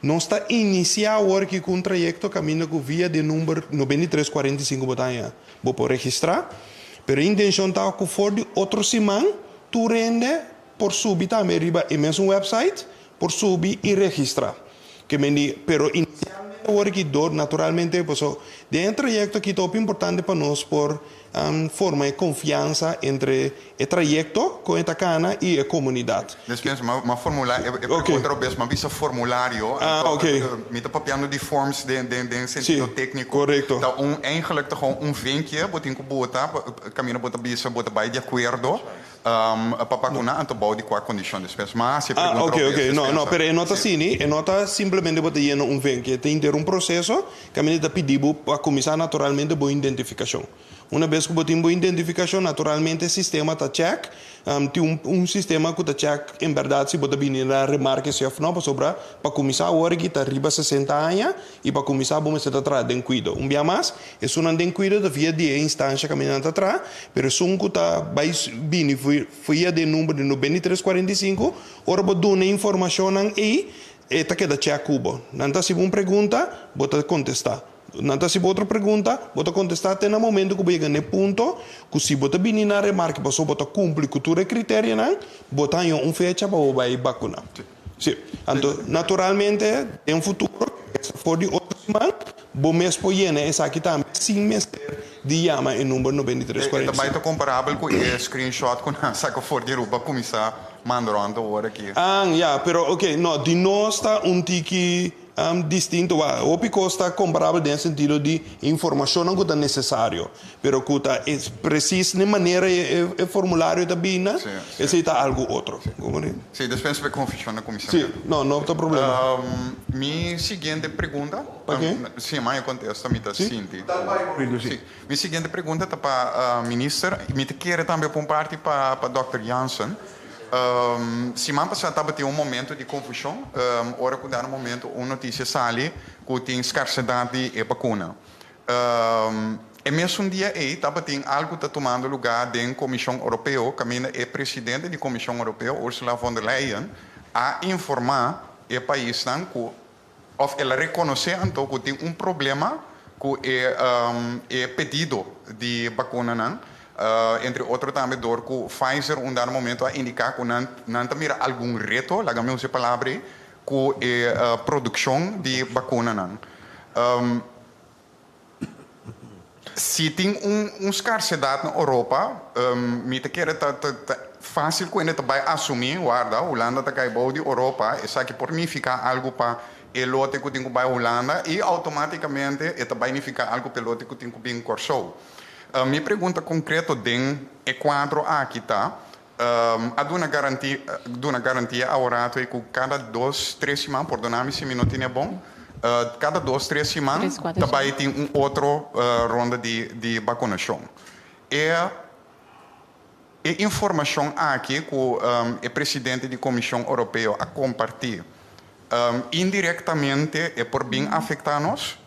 S7: nos ta inisiá awor aki ku un trayekto kaminda ku via di e number 93 45 bo ta haña Bo por registrá, pero e intenshon ta ku for di otro siman tur hende por subi tambe riba e mesun wèpsait, por subi i registrá. Ke men di, pero inisialmente awor aki dor naturalmente paso den e trayekto aki ta hopi importante pa nos por forma e konfiansa entre E trayekto kon e ta kana i e komunidat.
S11: Despensa, m'a formulá e pregunta robes, m'a bisa formulario, anto mi ta papiando di forms den den sentido tékniko. Ta un eigenlijk ta gewoon un vinkje bo tin ku bota kaminda bo ta bisa bo ta bai di akuerdo pa bakuna anto bou di kua kondishon. Despensa, m'a hasi e pregunta robes, despensa.
S7: No, no, pero e no ta asini, e no ta simplemente bo ta yena un vinkje, e ta henter un proseso kaminda e ta pidi bo pa kuminsá naturalmente bo identifikashon. Una bes ku bo tin bo identifikashon, naturalmente e sistema ta chèk. Tin un sistema ku ta chèk en bèrdat si bo ta bini na remarke si òf no, pasobra pa kuminsá awor aki ta riba 60 aña i pa kuminsá bo mester ta traha den kuido. Un bia mas, esunnan den kuido ta via di e instansha kaminda nan ta traha, pero esun ku ta bai bini via di e number di 93 45, ora bo duna e informashonnan ei, e ta keda chèk ku bo. Nan ta hasi bo un pregunta, bo ta kontestá. Nan ta hasi bo otro pregunta, bo ta kontestá te na momento ku bo yega na e punto ku si bo ta bini na remarke pasobra bo ta kumpli ku tur e kriterianan, bo ta haña un fecha pa bo bai bakuná. Sí. Anto, naturalmente, den futuro, for di otro siman, bo mes por yena esaki tambe sin mester di yama e number 93
S11: E ta bai
S7: 45.
S11: ta komparabel ku e screenshot ku nan saka for di Aruba kuminsá manda rònt awor aki.
S7: Ah, ya, pero oke, no, di nos ta un tiki. Distinto wak. Hopi kos ta komparabel den e sentido di e informashonnan ku ta nesesario, pero ku ta e presis n'e manera e formulario ta bini, esei ta algu otro.
S11: Sí, despensa pa e konfushon na kuminsamentu.
S7: Sí, no, no ta problema.
S11: Mi siguiente pregunta.
S7: Pa ke?
S11: Sí, maya kontesta mi ta sinti.
S4: Sí.
S11: Mi siguiente pregunta ta pa minister, mi ta kere tambe pa un parti pa dòkter Jansen. Siman pasá tabatin un momento di konfushon ora ku dado momento un notisia sali ku tin skarsedat di e bakuna. E mesun dia ei tabatin algu ta tumando lugá den Komishon Oropeo kaminda e presidente di Komishon Oropeo, Ursula von der Leyen, a informá e paisnan ku. òf el a rekonosé anto ku tin un problema ku e e pedido di bakunanan, entre otro tambe dor ku Pfizer un dado momento a indiká ku nan nan ta mira algun reto, laga mi usa e palabra ei, ku e produkshon di bakunanan. Si tin un un skarsedat na Oropa, mi ta kere ta ta ta fásil ku hende ta bai asumí, warda, Hulanda ta kai bou di Oropa, esaki por nifiká algu pa e lote ku tin ku bai Hulanda i outomátikamente e ta bai nifiká algu pa e lote ku tin ku bin Kòrsou. Mi pregunta konkreto den e kuadro aki ta, a duna garanti duna garantia aworato ei ku kada dos tres siman, pordona mi si mi no tene bon, kada dos tres siman ta bai tin un otro ronda di di bakunashon. E e informashon aki ku e presidente di Komishon Oropeo a kompartí indirektamente e por bin afektá nos?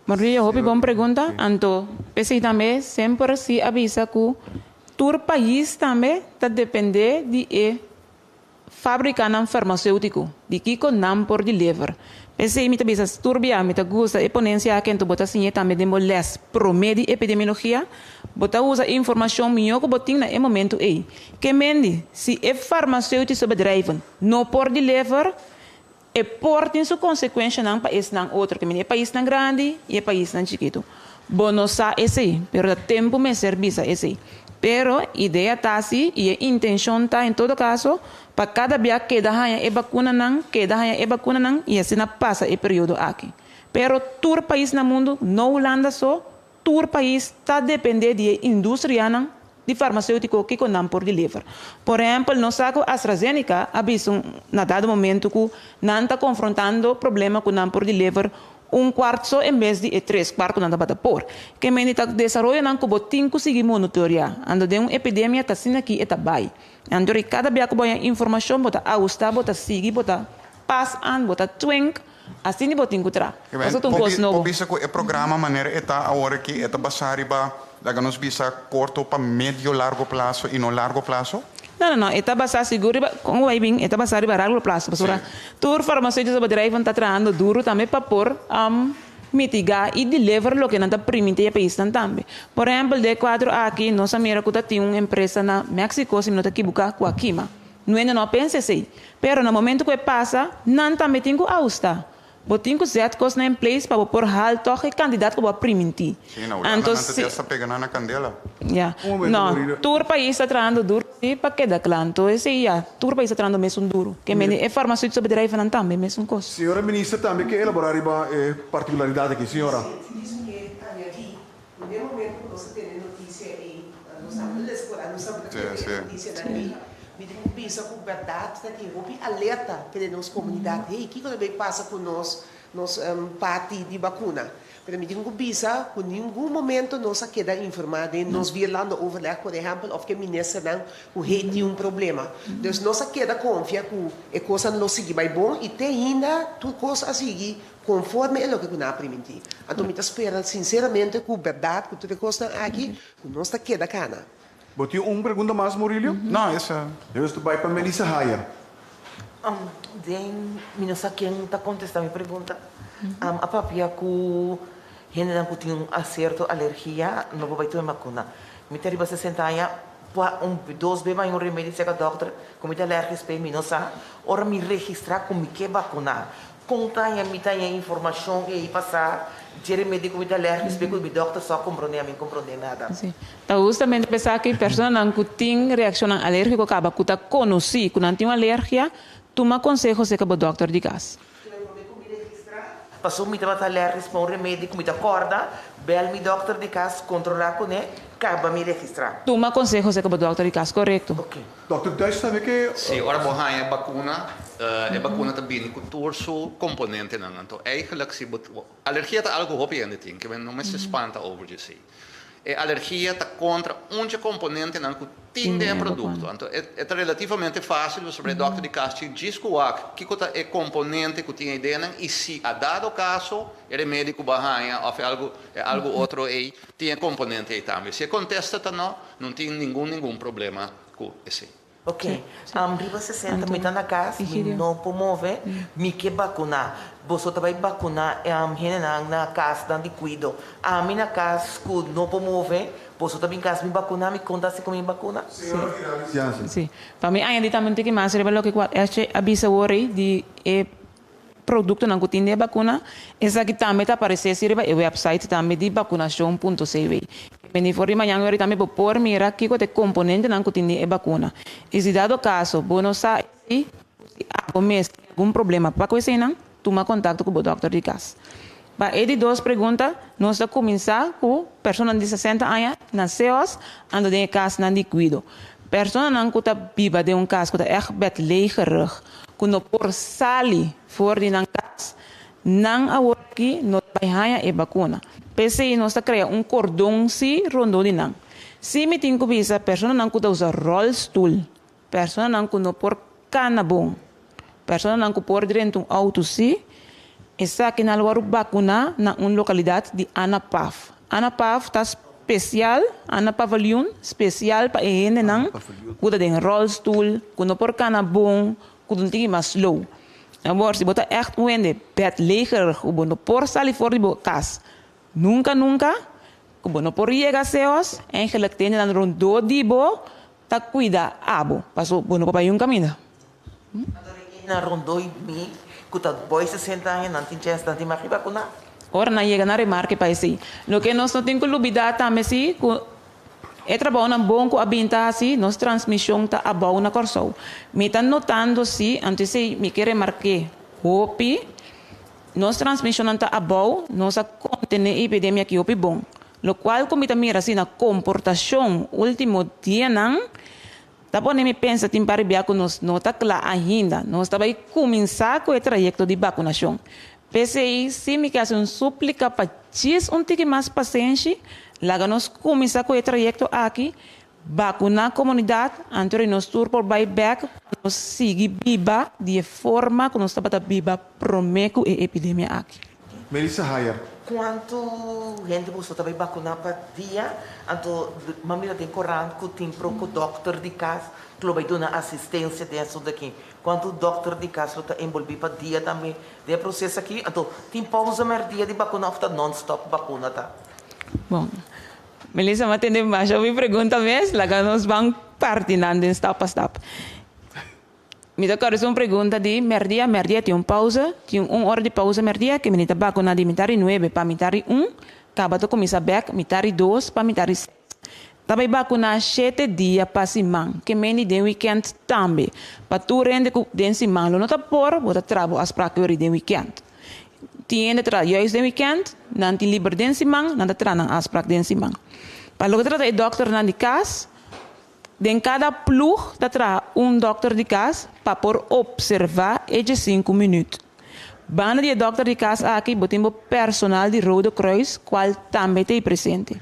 S6: Maria, hopi bon pregunta. Anto, p'esei tambe semper si a bisa ku tur pais tambe ta dependé di e fábrikanan farmaséutiko, di kiko nan por deliver. P'esei mi ta bisa tur bia, mi ta gusta e ponensia aki, anto bo ta siñ'é tambe den bo lès promé di epidemiologia. Bo ta usa e informashon mihó ku bo tin na e momentu ei. Ke mendi, si e farmaséutische bedrijven no por deliver, E por tin su konsekuenshanan pa esnan otro, ke mini e paisnan grandi i e paisnan chikitu. Bo no sa esei, pero ta tempu mester bisa esei. Pero idea ta si i e intenshon ta en todo kaso pa kada bia keda haña e bakunanan, keda haña e bakunanan i asina pasa e periodo aki. Pero tur pais na mundu, no Hulanda so, Tur pais ta depende di e industrianan di farmaceutico kico nan por deliver. Por ehempel, nos sa cu AstraZeneca a bisa un na dado momento cu nan ta confrontando problema cu nan por deliver un cuart so en bes di e tres cuart cu nan tabata por. Ke mende ta desaroyonan cu bo tin cu sigui monitorea. Anto den un epidemia ta asina ki e ta bay. Anto ri cada bia cu bo haña informacion bo ta ahusta, bo ta sigui, bo ta pas aan, bo ta twink. Asina bo tin ku tra. Pasobra ta un kos nobo.
S11: Por bisa ku e programa manera e ta awor aki e ta basá riba, laga nos bisa, korto pa medio largo plaso i no largo plaso?
S6: No, no, no. E ta basá sigur riba, kon bai bin, e ta basá riba largo plaso. Pasobra tur farmaseutiko bedrijven ta trahando duru tambe pa por mitigá i deliver loke nan ta primintí e paisnan tambe. Por ehèmpel, den e kuadro aki nos a mira ku ta tin un empresa na Mexico, si mi no ta kibuká, ku a kima. Nuende no a pensa esei. Pero na momento ku e pasa, nan tambe tin ku ahusta. Bo tin ku zet kosnan in place pa bo por hal tòg e kandidat ku bo a primintí.
S11: Sí, na Hulanda
S6: Anto
S11: nan ta
S6: si.
S11: testa pega nan na kandela.
S6: Ya.
S4: Un momento,
S6: No,
S4: Murilo.
S6: tur pais ta trahando duru sí pa keda kla. Anto esei ya, tur pais ta trahando mesun duru. Ke mende e farmaceutico bedrijvennan tambe mesun kos.
S4: Señora Minister tambe ke elabora riba e partikularidat aki. Señora.
S5: Dice que añadí, Un e momento ku nos a tene notisia ei, nos a les por nos a tene e notisianan ei, mi tin ku bisa ku bèrdat ta tin hopi alerta den nos komunidat, hey, kiko ta bay pasa ku nos nos parti di bakuna? Pero mi tin ku bisa ku ningun momento nos a keda informá den nos vierlandenoverleg, por ehèmpel, òf ku e ministernan ku hey tin un problema. Dus nos a keda konfia ku e kosnan lo sigui bai bon i te ainda tur kos a sigui Konforme e loke ku nan a primintí. Anto mi ta spera sinseramente ku bèrdat ku tur e kosnan aki ku nos ta keda kana.
S4: Bo tin un pregunta mas, Murillo?
S11: No, esa.
S4: Nos ta bai pa Melissa Hayer.
S12: Den mi no sa ken ta kontestá mi pregunta. A papia ku hendenan ku tin un sierto alergia no por bai tuma e bakuna. Mi ta riba 60 aña, pua un dos be bai un remedi seka dòkter ku mi ta alèrgis p'e, mi no sa. Ora mi registrá ku mi ke bakuná, Kon ta haña mi ta haña informashon ei pa sa dje remedi ku mi ta alèrgis p'e ku mi dòkter so a komprondé ami no komprondé nada.
S6: Sí. Ta hustamente p'esaki ki personanan ku tin reakshonnan alèrgiko kaba ku ta konosí ku nan tin un alergia, tuma konseho serka bo dòkter di kas.
S12: Kila promé ku mi registrá? Pasobra mi tabata alèrgis pa un remedi ku mi ta kòrda, bèl mi dòkter di kas, kontrolá kuné, kaba mi registrá.
S6: Tuma konseho serka bo dòkter di kas, korekto.
S12: Oke.
S4: Dòkter Duits tambe ke.
S1: Sí, ora bo haña e bakuna, e bakuna ta bini ku tur su komponentenan. Anto eigenlijk si bo alergia ta algu hopi hende tin, ke men no mester spanta over dje esei. E alergia ta kontra un dje komponentenan ku tin den e produkto. Anto e ta relativamente fásil pasobra e dòkter di kas tin djis ku wak kiko ta e komponente ku tin ei dennan i si a dado kaso e remedi ku bo a haña òf e algu e algu otro ei tin e komponente ei tambe. Si e kontesta ta no, no tin ningun ningun problema ku esei.
S12: Ok, riba 60 mi ta na kas, mi no por move, mi ke bakuná. Boso ta bai bakuná hendenan na kasnan di kuido. Ami na kas ku no por move, boso ta bin kas mi bakuná, mi kon ta hasi ku mi bakuna?
S6: Sí. Pa mi añadí tambe un tiki mas riba loke ku Ashley a bisa awor ei di e Produktonan ku tin di e bakuna, esaki tambe ta aparesé si riba e wèpsait tambe di bakunashon punto cw. Bini for di mañan wèri tambe bo por mira kiko ta e komponentenan ku tin di e bakuna. I si dado kaso bo no sa esei ku si abo mes tin algun problema pa ku eseinan, tuma kontakto ku bo dòkter di kas. Pa e di dos pregunta, nos ta kuminsá ku personanan di 60 aña na CEOS anto den e kasnan di kuido. Personanan ku ta biba den un kas ku ta ègt bedlegerig, ku no por sali for di nan kas, nan aworakí no ta bai haña e bakuna. P'esei nos ta krea un kordon sí rondó di nan. Sí mi tin ku bisa personanan ku ta usa ròlstul, personanan ku no por kana bon, personanan ku por drenta un outo sí, esakinan lo wòrdu bakuná na un lokalidat di Anapaf. Anapaf ta spesial, Ana Paviljoen, spesial pa e hendenan ku ta den ròlstul, ku no por kana bon, ku ta un tiki mas slow. Awor, si bo ta ègt un hende bedlegerig ku bo no por sali for di bo kas nunka nunka, ku bo no por yega seos, eigenlijk te hendenan rondó di bo ta kuida abo, paso bo no por bai un kaminda.
S12: Anto Regina rondó i mi ku ta boi 60 aña nan tin chèns nan tin maki bakuná.
S6: Ora nan yega nan remarke pa esei. Loke nos no tin ku lubidá tambe si ku e trabounan bon ku a bin ta hasi nos transmishon ta abou na Kòrsou. Mi ta notando si, anto esei mi ke remark'é hopi, nos transmishonnan ta abou, nos a kontené e epidemia aki hopi bon. Lokual ku mi ta mira si na komportashon último dianan ta pone mi pensa tin par bia ku nos no ta kla ainda. Nos ta bai kuminsá ku e trayekto di bakunashon. P'esei si mi ke hasi un súplika pa djis un tiki mas pasenshi, laga nos kuminsá ku e trayekto aki, bakuná komunidat, anto di nos tur por bai bèk pa nos sigui biba di e forma ku nos tabata biba promé ku e epidemia aki.
S4: Melissa Hayer.
S12: Kuantu hende boso ta bai bakuná pa dia? Anto m'a mira den korant ku tin proko dòkter di kas ku lo bai duna asistensia den asuntu aki. Kuantu dòkter di kas lo ta enbolbí pa dia tambe den e proseso aki? Anto tin pousa mèrdia di bakuna òf ta nònstòp bakuna ta?
S6: Bon, Melissa m'a tende masha hopi pregunta mes, laga nos ban parti nan den stap pa stap. Mi ta kòrda un pregunta di mèrdia, mèrdia tin un pausa, tin un ora di pausa mèrdia ke mi ta bakuná di mitar di nuebe pa mitar di un, kaba ta kuminsá bèk mitar di dos pa mitar di seis. Ta bai bakuná shete dia pa siman, ke meni den wikènt tambe. Pa tur hende ku den siman lo no ta por, bo ta traha bo afsprak yori den wikènt. Tin hende traha juist den wikènt, nan tin liber den siman, nan ta traha nan afsprak den siman. Pa loke ta trata e dòkternan di kas, Den kada ploeg ta traha un dòkter di kas pa por opservá e djesinku minüt. Banda di e dòkter di kas aki bo tin bo personal di Rode Kruis kual tambe ta ei presente.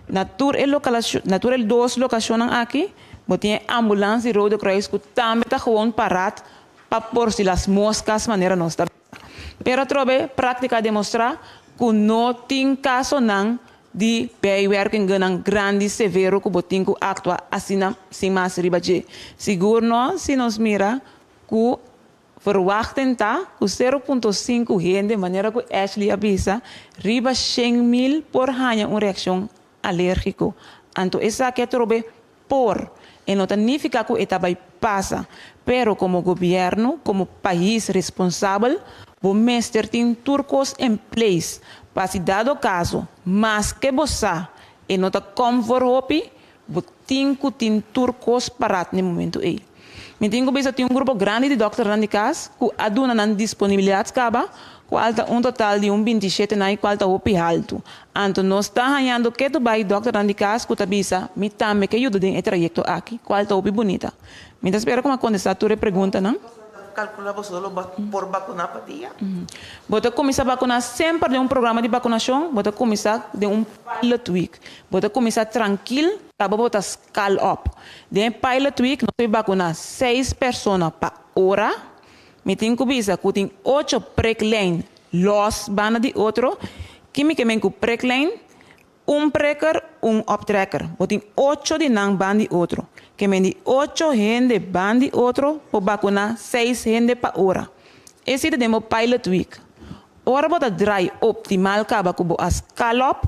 S6: Na tur e na tur e dos lokashonnan aki bo tin e ambulans di Rode Kruis ku tambe ta gewoon parat pa por si las moskas manera nos ta bisa. Pero atrobe práktika a demostrá ku no tin kasonan di bijwerkingennan grandi severo ku bo tin ku aktua asina sin mas riba dje. Sigur no si nos mira ku verwachting ta ku 0.5 hende, manera ku Ashley a bisa, riba 100,000 por haña un reakshon alérgiko. Anto esaki atrobe por. E no ta nifiká ku e ta bai pasa. Pero komo gobièrnu, komo pais responsabel, bo mester tin tur kos en place pa si dado kaso, maske bo sa e no ta kòm for hopi, bo tin ku tin tur kos parat n'e momentu ei. Mi tin ku bisa tin un grupo grandi di dòkternan di kas ku a duna nan disponibilidat kaba, kual ta un total di un 27 nan i kual ta hopi haltu. Anto nos ta hañando ketu bai dòkternan di kas ku ta bisa, Mi tambe ke yuda den e trayekto aki, kual ta hopi bunita. Mi ta spera ku mi a kontestá tur e preguntanan.
S12: Kalkulá boso lo por bakuná pa dia?
S6: Bo ta kuminsá bakuná semper den un programa di bakunashon, bo ta kuminsá den un pilot week. Bo ta kuminsá trankil, kaba bo ta scale up. Den e pilot week nos ta bakuná seis persona pa ora. Mi tin ku bisa ku tin ocho priklijn los banda di otro. Ki mi ke men ku priklijn? Un prikker, un optrekker. Bo tin ocho di nan banda di otro. Ke men di ocho hende ban di otro por bakuná seis hende pa ora. Esei ta den bo pilot week. Ora bo ta drai optimal kaba ku bo a scale up,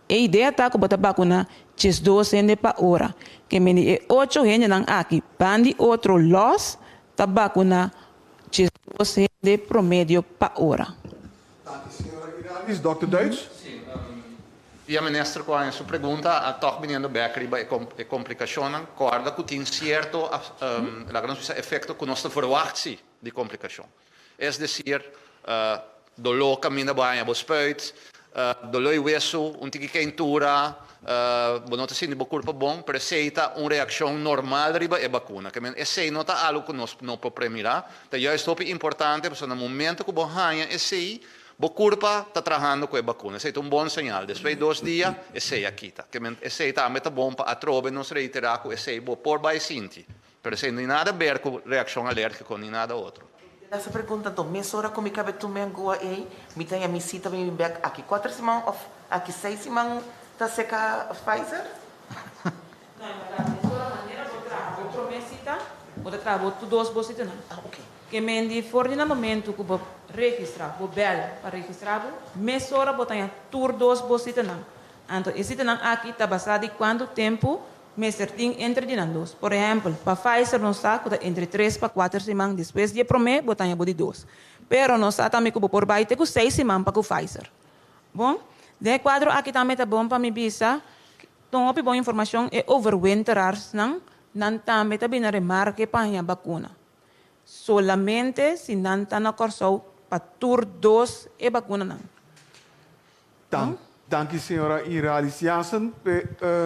S6: e idea ta ku bo ta bakuná 12 hende pa ora. Ke men di e ocho hendenan aki ban di otro lòs ta bakuná 12 hende promedio pa ora.
S4: Danki señora Iralis. Dòkter Duits?
S1: Sí, via minister ku a su pregunta a tòg biniendo bèk riba e komplikashonnan. Kòrda ku tin sierto, laga nos bisa, efekto ku nos ta verwagt si di komplikashon. Es desir, doló kaminda bo haña bo spuit, doló i wesu, un tiki keintura, bo no ta sinti bo kurpa bon, pero esei ta un reakshon normal riba e bakuna. Ke men esei no ta algu ku nos no por premirá. Ta juist hopi importante pasobra na momento ku bo haña esei, bo kurpa ta trahando ku e bakuna. Esei ta un bon señal. Despues di dos dia, esei a kita. Ke men esei tambe ta bon pa atrobe nos reiterá ku esei bo por bai sinti. Pero esei no tin nada ber ku reakshon alérgiko ni nada otro.
S12: Esa pregunta anto mesora ku mi kabe tuma e angua ei, mi ta haña mi sita pa mi bin bèk aki kuater siman òf aki seis siman ta seka Pfizer?
S6: No, en bèrdat mesora manera bo traha bo promé sita, bo ta traha bo tur dos bo sitanan.
S12: Ah, oke.
S6: Ke men di for di na momentu ku bo registrá, bo bèl pa registrá bo, mesora bo ta haña tur dos bo sitanan. Anto e sitanan aki ta basá di kuantu tempu Mester tin entre di nan dos. Por ehèmpel, pa Pfizer nos sa ku ta entre tres pa kuater siman despues di e promé bo taña bo di dos. Pero nos sa tambe ku bo por bai te ku seis siman pa ku Pfizer. Bon, den e kuadro aki tambe ta bon pa mi bisa ta un hopi bon informashon e overwinterarsnan nan tambe ta bini na remarke pa haña bakuna. Solamente si nan ta na Kòrsou pa tur dos e bakunanan.
S4: Dan, danki señora Iralis Jansen.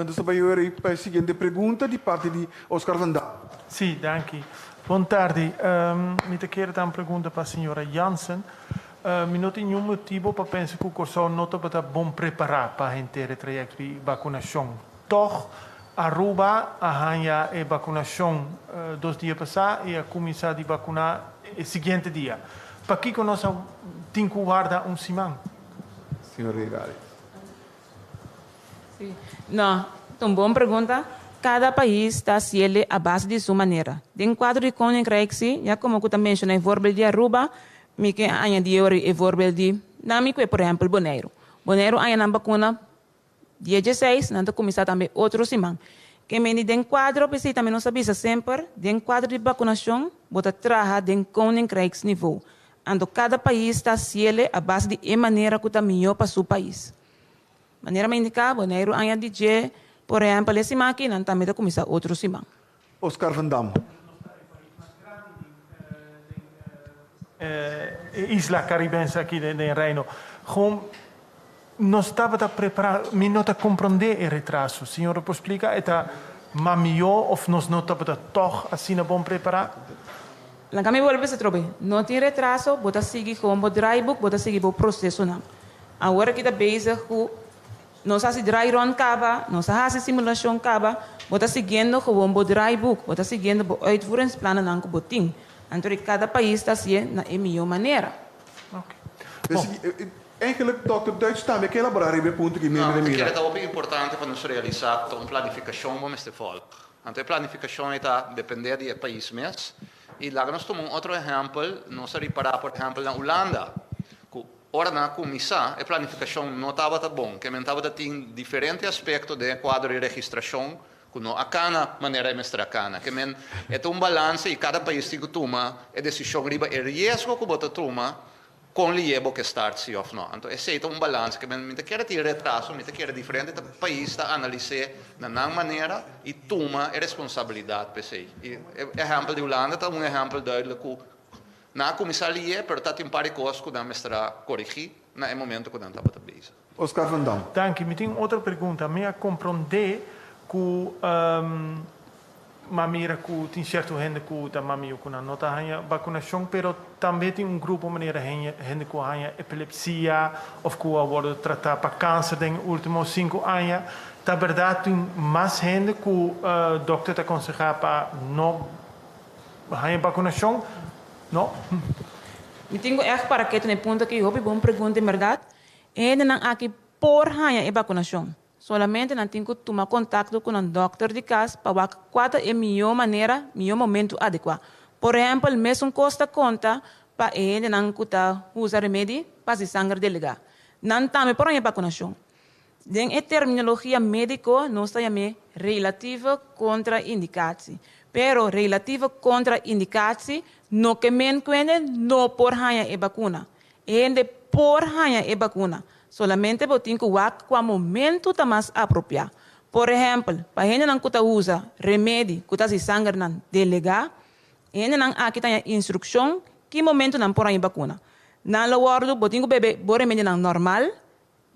S4: Nos ta bai hoor ei pa e siguiente pregunta di parti di Oscar van Dam.
S13: Sí, danki. Bon tardi. Mi ta kere ta un pregunta pa señora Jansen. Mi no tin niun motibo pa pensa ku Kòrsou no tabata bon prepará pa henter e trayekto di bakunashon. Tòg, Aruba a haña e bakunashon dos dia pasá i a kuminsá di bakuná e siguiente dia. Pakiko nos a tin ku warda un siman?
S4: Señor Regalis.
S6: Sí. No, ta un bon pregunta. Cada pais ta haciele a base di su manera. Den cuadro di Koninkrijk si, ya como cu ta menciona e voorbeeld di Aruba, mi ke añadi ora e voorbeeld di, nan mi cue por ehempel Boneiru. Boneiru aña nan bacuna dia dieseis, nan ta cuminsa tambe otro siman. Ke mende den cuadro, p'esey tambe nos a bisa semper, den cuadro di vacunacion bo ta traha den Koninkrijksniveau. Anto kada pais ta hasiele a base di e manera ku ta mihó pa su pais. Manera mi a indiká, Boneiru aña di dje, por ehèmpel, e siman aki nan tambe ta kuminsá otro siman.
S4: Oscar van Dam.
S13: E isla Caribense aki den Reino. Gewoon nos tabata prepará, mi no ta komprondé e retraso. Señora por splika? E ta mas mihó òf nos no tabata tòg asina bon prepará?
S6: Laga mi bolbe bisa atrobe, no tin retraso, bo ta sigui gewoon bo draaiboek, bo ta sigui bo procesonan. Awor aki ta bezig ku nos hasi draai rond kaba, nos a hasi simulacion kaba, bo ta siguiendo gewoon bo draaiboek, bo ta siguiendo bo uitvoeringsplannennan ku bo tin. Anto di kada pais ta hasié na e mihó manera.
S4: Dus eigenlijk Dòkter Duits tambe ke elaborá riba e punto ki mi
S1: No,
S4: mira.
S1: mi kere ta hopi importante pa nos realisá ku ta un planifikashon bo mester volg. Anto e planifikashon ei ta dependé di e pais mes. I laga nos tuma un otro ehèmpel, nos a ripará por ehèmpel na Hulanda ku ora nan a kuminsá e planifikashon no tabata bon, ke men tabata tin diferente aspekto den e kuadro di registrashon ku no a kana manera e mester a kana. Ke men e ta un balanse i kada pais tin ku tuma e desishon riba e riesgo ku bo ta tuma Kon lié bo ke start si òf no. Anto esei ta un balans ke mi ta kere tin retraso, mi ta kere diferente pais ta analis'é na nan manera i tuma e responsabilidat p'esei. I e ehèmpel di Hulanda ta un ehèmpel duidelijk ku nan a kuminsá lié pero ta tin un par di kos ku nan mester a korigí na e momento ku nan tabata bezig.
S4: Oscar van Dam.
S13: Danki. Mi tin un otro pregunta. Mi a komprondé ku M'a mira ku tin sierto hende ku ta mamiu ku nan no ta haña bakunashon, pero tambe tin un grupo manera hende ku a haña epilepsia òf ku a wòrdu tratá pa kanser den e último sinku aña. Ta bèrdat tin mas hende ku dòkter ta konsehá pa no haña bakunashon? No.
S6: Mi tin ku ègt para ketu na e punto aki, hopi bon pregunta en bèrdat. E hendenan aki por haña e bakunashon. Solamente nan tin ku tuma kontakto ku nan dòkter di kas pa wak kua ta e mihó manera, mihó momentu adekuá. Por ehèmpel, mesun kos ta konta pa e hendenan ku ta usa remedi pa hasi sanger delegá. Nan tambe por haña bakunashon. Den e terminologia médiko nos ta yam'é relatieve kontra-indikatie. Pero relatieve kontra-indikatie no ke men ku hende no por haña e bakuna. E hende por haña e bakuna, solamente bo tin ku wak kua momentu ta mas apropiá. Por ehèmpel, pa hendenan ku ta usa remedi ku ta hasi sangernan delegá, e hendenan aki ta haña instrukshon ki momentu nan por haña e bakuna. Nan lo wòrdu, bo tin ku bebe bo remedinan normal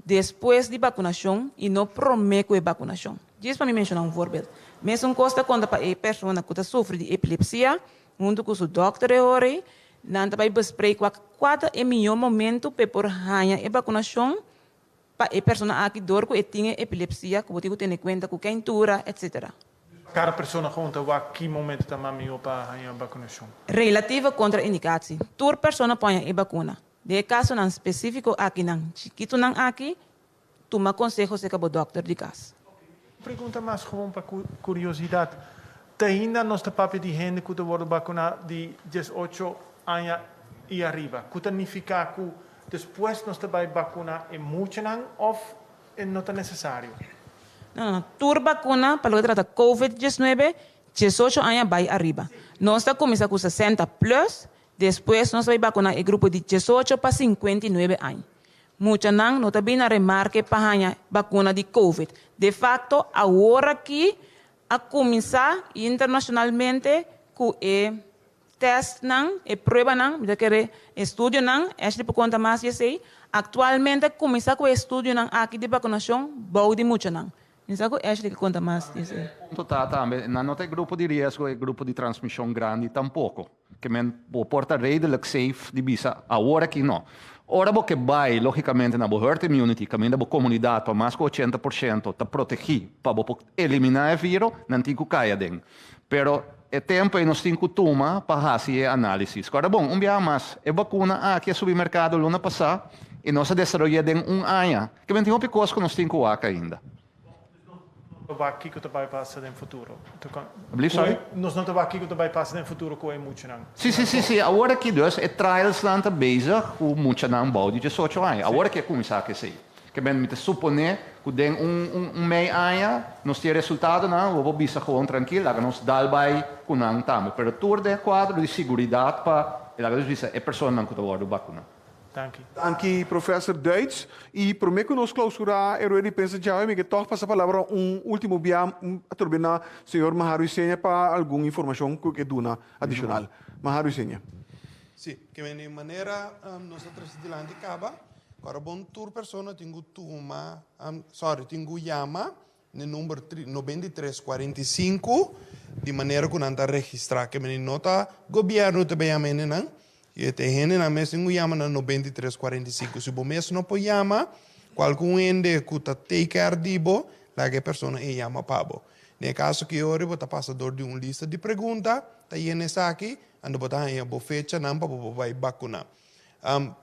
S6: despues di bakunashon i no promé ku e bakunashon. Djis pa mi menshoná un voorbeeld. Mesun kos ta konta pa e persona ku ta sufri di epilepsia huntu ku su dòkter e ora ei, Nan ta bai bespreek wak kua ta e mihó momento p'e por haña e bakunashon pa e persona aki dor ku e tin e epilepsia ku bo tin ku tene kuenta ku keintura etc.
S13: Kada persona gewoon ta wak ki momento ta mas mihó pa haña bakunashon.
S6: Relativo kontraindikatie, Tur persona por haña e bakuna. Den e kasonan spesífiko aki nan chikitunan aki, tuma konseho serka bo dòkter di kas.
S13: Un pregunta mas gewoon pa curiosidad. Te ainda nos ta papia di hende cu ta wordo vacuna di 18 aña y ariba. Cu ta nifica cu despues nos ta bay vacuna e muchanan of e no ta necesario?
S6: No, no, no. Tur vacuna pa loke ta trata covid 19, 18 aña bay ariba. Nos ta cuminsa cu 60 plus, despues nos ta bay vacuna e grupo di 18 pa 59 aña. Muchanan no ta bin na remarke pa haña bakuna di covid. De facto aworakí a kuminsá internashonalmente ku e testnan, e pruebanan, mi ta kere estudionan, Ashley por konta mas di esei, aktualmente a kuminsá ku e estudionan aki di bakunashon bou di muchanan. Mi sa ku Ashley ke konta mas di esei.
S1: Punto ta tambe, nan no ta e grupo di riesgo, e grupo di transmishon grandi tampoko. Ke men bo por ta redelijk safe di bisa awor aki no. Ora bo ke bai logicamente na bo herd immunity kaminda bo komunidat pa mas ku 80% ta protegi pa bo por elimina e viro, nan tin ku kai aden. Pero e tempo ei nos tin ku tuma pa hasi e analisis. Kòrda bon, un biaha mas, e bakuna aki a subi merkado luna pasá i nos a desaroy'é den un aña. Ke men tin hopi kos ku nos tin ku wak ainda.
S13: No ta wak kiko ta bai pasa den futuro.
S1: Alblief, sorry?
S13: Nos no ta wak kiko ta bai pasa den futuro ku e muchanan.
S1: Sí, sí, sí, sí. Awor aki dus e trialsnan ta bezig ku muchanan bou di 18 aña. Awor aki a kuminsá ku esei. Ke men mi ta suponé ku den un un un mei aña nos tin e resultadonan, bo por bisa gewoon trankil, laga nos dal bai ku nan tambe. Pero tur den e kuadro di siguridat pa, laga nos bisa, e personanan ku ta wòrdu bakuná.
S13: Danki.
S4: Danki Professor Duits. I promé ku nos klausurá e rueda di prensa djawe mi ke tòg pasa palabra un último bia atrobe na señor Maharu Isenia pa algun informashon ku e ke duna adishonal. Maharu Isenia.
S7: Sí, ke men di manera nos a trese dilanti kaba, ku ora bon tur persona tin ku tuma, sorry, tin ku yama N'e number 93 45 di manera ku nan ta registrá. Ke meni no ta gobièrnu ta bai yama hendenan, e ta e hendenan mes tin ku yama na 93 45. Si bo mes no por yama, kualke un hende ku ta take care di bo, laga e persona ei yama pa bo. Den e kaso ki ora bo ta pasa dor di un lista di pregunta, ta yena esaki, anto bo ta haña bo fechanan pa bo por bai bakuná.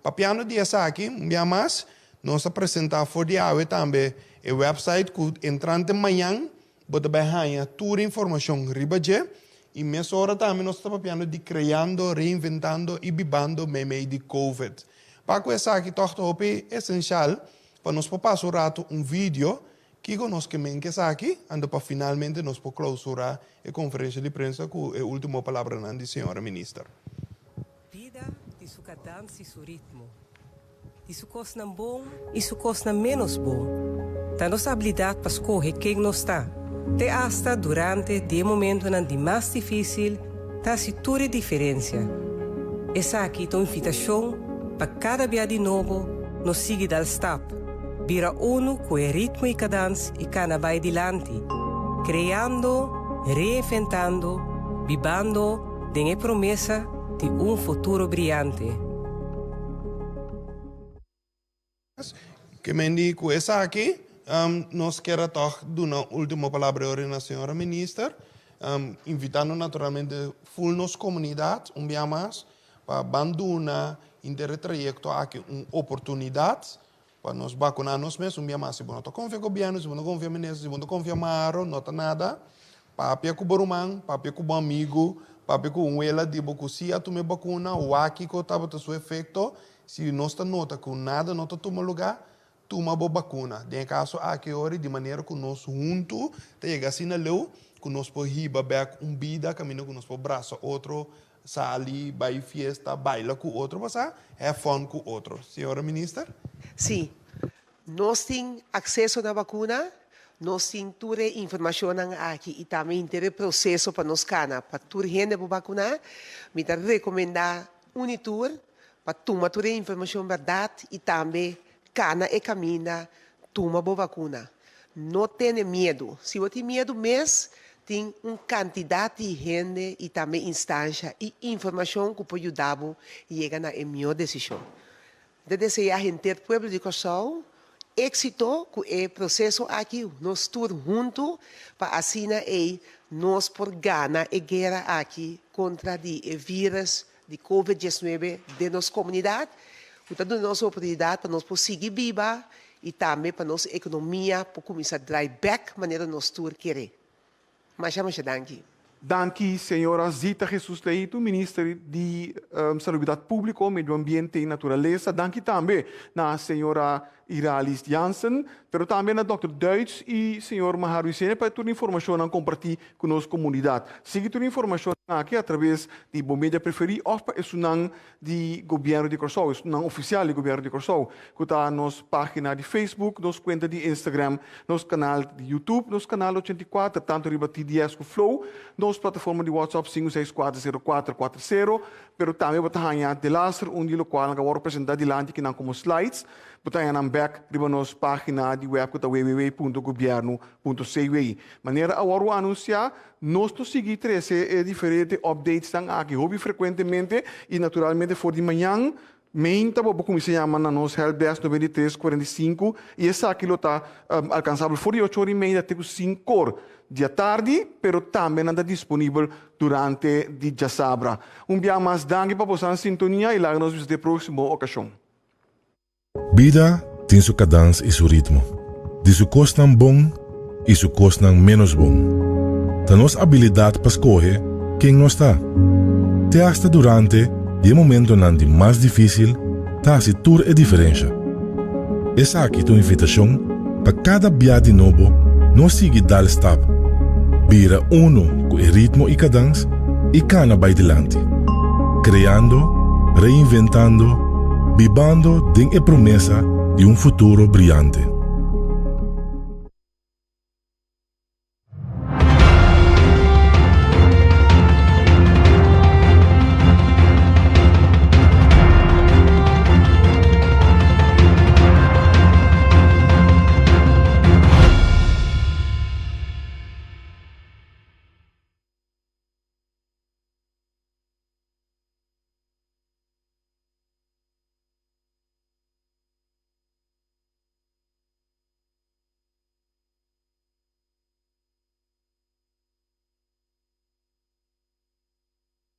S7: Papiando di esaki, un bia mas, nos a presentá for di awe tambe e wèpsait ku entrante mañan bo ta bai haña tur informashon riba dje. I mesora tambe nos ta papiando di kreando, reinventando i bibando meimei di Covid. Pa ku esaki tòg ta hopi esenshal pa nos por pasa un ratu un video kiko nos ke men ku esaki, anto pa finalmente nos por klousurá e konferensha di prensa ku e último palabranan di señora Minister.
S5: Bida di su kadans i su ritmo, di su kosnan bon i su kosnan ménos bon. Ta nos abilidat pa skohe ken nos ta, te asta durante di e momentonan di mas difísil, ta hasi tur e diferensia. Esaki ta un invitashon pa kada bia di nobo nos sigui dal stap, bira unu ku e ritmo i kadans i kana bai dilanti, kreando, reinventando, bibando, Den e promesa di un futuro briante.
S7: Ke men di ku esaki nos kier a tòg duna ultimo palabra ori na señora minister, invitando naturalmente ful nos komunidat un bia mas pa ban duna henter e trayekto aki un oportunidat. Pa nos bakuná nos mes un bia mas. Si bo no ta konfia gobièrnu, si bo no konfia minister, si bo no ta konfia Maro, no ta nada. Papia ku bo ruman, papia ku bo amigu, papia ku un wela di bo ku si a tuma e bakuna, wak kiko tabata su efekto. Si nos ta nota ku nada no ta tuma lugá, tuma bo bakuna. Den e kaso aki ori di manera ku nos huntu ta yega asina leu ku nos por hiba bèk un bida kaminda ku nos por brasa otro, sali, bai fiesta, baila ku otro pasá, have fun ku otro. Señora Minister?
S5: Sí. Nos tin akseso na bakuna, nos tin tur e informashonnan aki i tambe henter e proseso pa nos kana pa tur hende por bakuná. Mi ta rekomendá un i tur pa tuma tur e informashon bèrdat i tambe kana e kaminda tuma bo bakuna. No tene miedu. Si bo tin miedu mes, tin un kantidat di hende i tambe instansha i informashon ku por yuda bo yega na e mihó desishon. Mi ta deseá henter pueblo di Kòrsou éksito ku e proseso aki, nos tur huntu pa asina ei nos por gana e guera aki kontra di e vírus di Covid 19 den nos komunidat, ku ta duna nos oportunidat pa nos por sigui biba i tambe pa nos ekonomia por kuminsá drai bèk manera nos tur kere. Masha masha danki.
S4: Danki señora Zita Jesus Leito, Minister di Salubridat Públiko, Medio Ambiente i Naturalesa. Danki tambe na señora Iralis Jansen, pero tambe na Dòkter Duits i señor Maharu Isenia pa e tur informashonnan kompartí ku nos komunidat. Sigui tur informashonnan aki atraves di bo media preferí òf pa esunnan di Gobièrnu di Kòrsou, esunnan ofisial di Gobièrnu di Kòrsou, ku ta nos página di Facebook, nos kuenta di Instagram, nos kanal di YouTube, nos kanal 84, tantu riba TDS ku Flow, nos plataforma di WhatsApp 5640440, pero tambe bo ta haña delaster un di lokualnan ku a wòrdu presentá dilanti kinan komo slides, bo ta haña nan bèk riba nos página di wèb ku ta www.gobiernu.cw. Manera a wòrdu anunsiá, nos lo sigui trese e diferente updatesnan aki hopi frekuentemente i naturalmente for di mañan meinta bo por kuminsá yama na nos helpdesk 93 45 i esaki lo ta alkansabel for di ocho ora i media te ku sinku or di atardi, pero tambe nan ta disponibel durante di djasabra. Un bia mas danki pa boso sintonia i laga nos bisa te próksimo okashon.
S14: Bida tin su kadans i su ritmo, di su kosnan bon i su kosnan ménos bon. Ta nos abilidat pa skohe ken nos ta. Te asta durante di e momentonan di mas difísil ta hasi tur e diferensha. Esaki ta un invitashon pa kada bia di nobo nos sigui dal stap, bira unu ku e ritmo i kadans i kana bai dilanti, kreando, reinventando, bibando den e promesa di un futuro briante.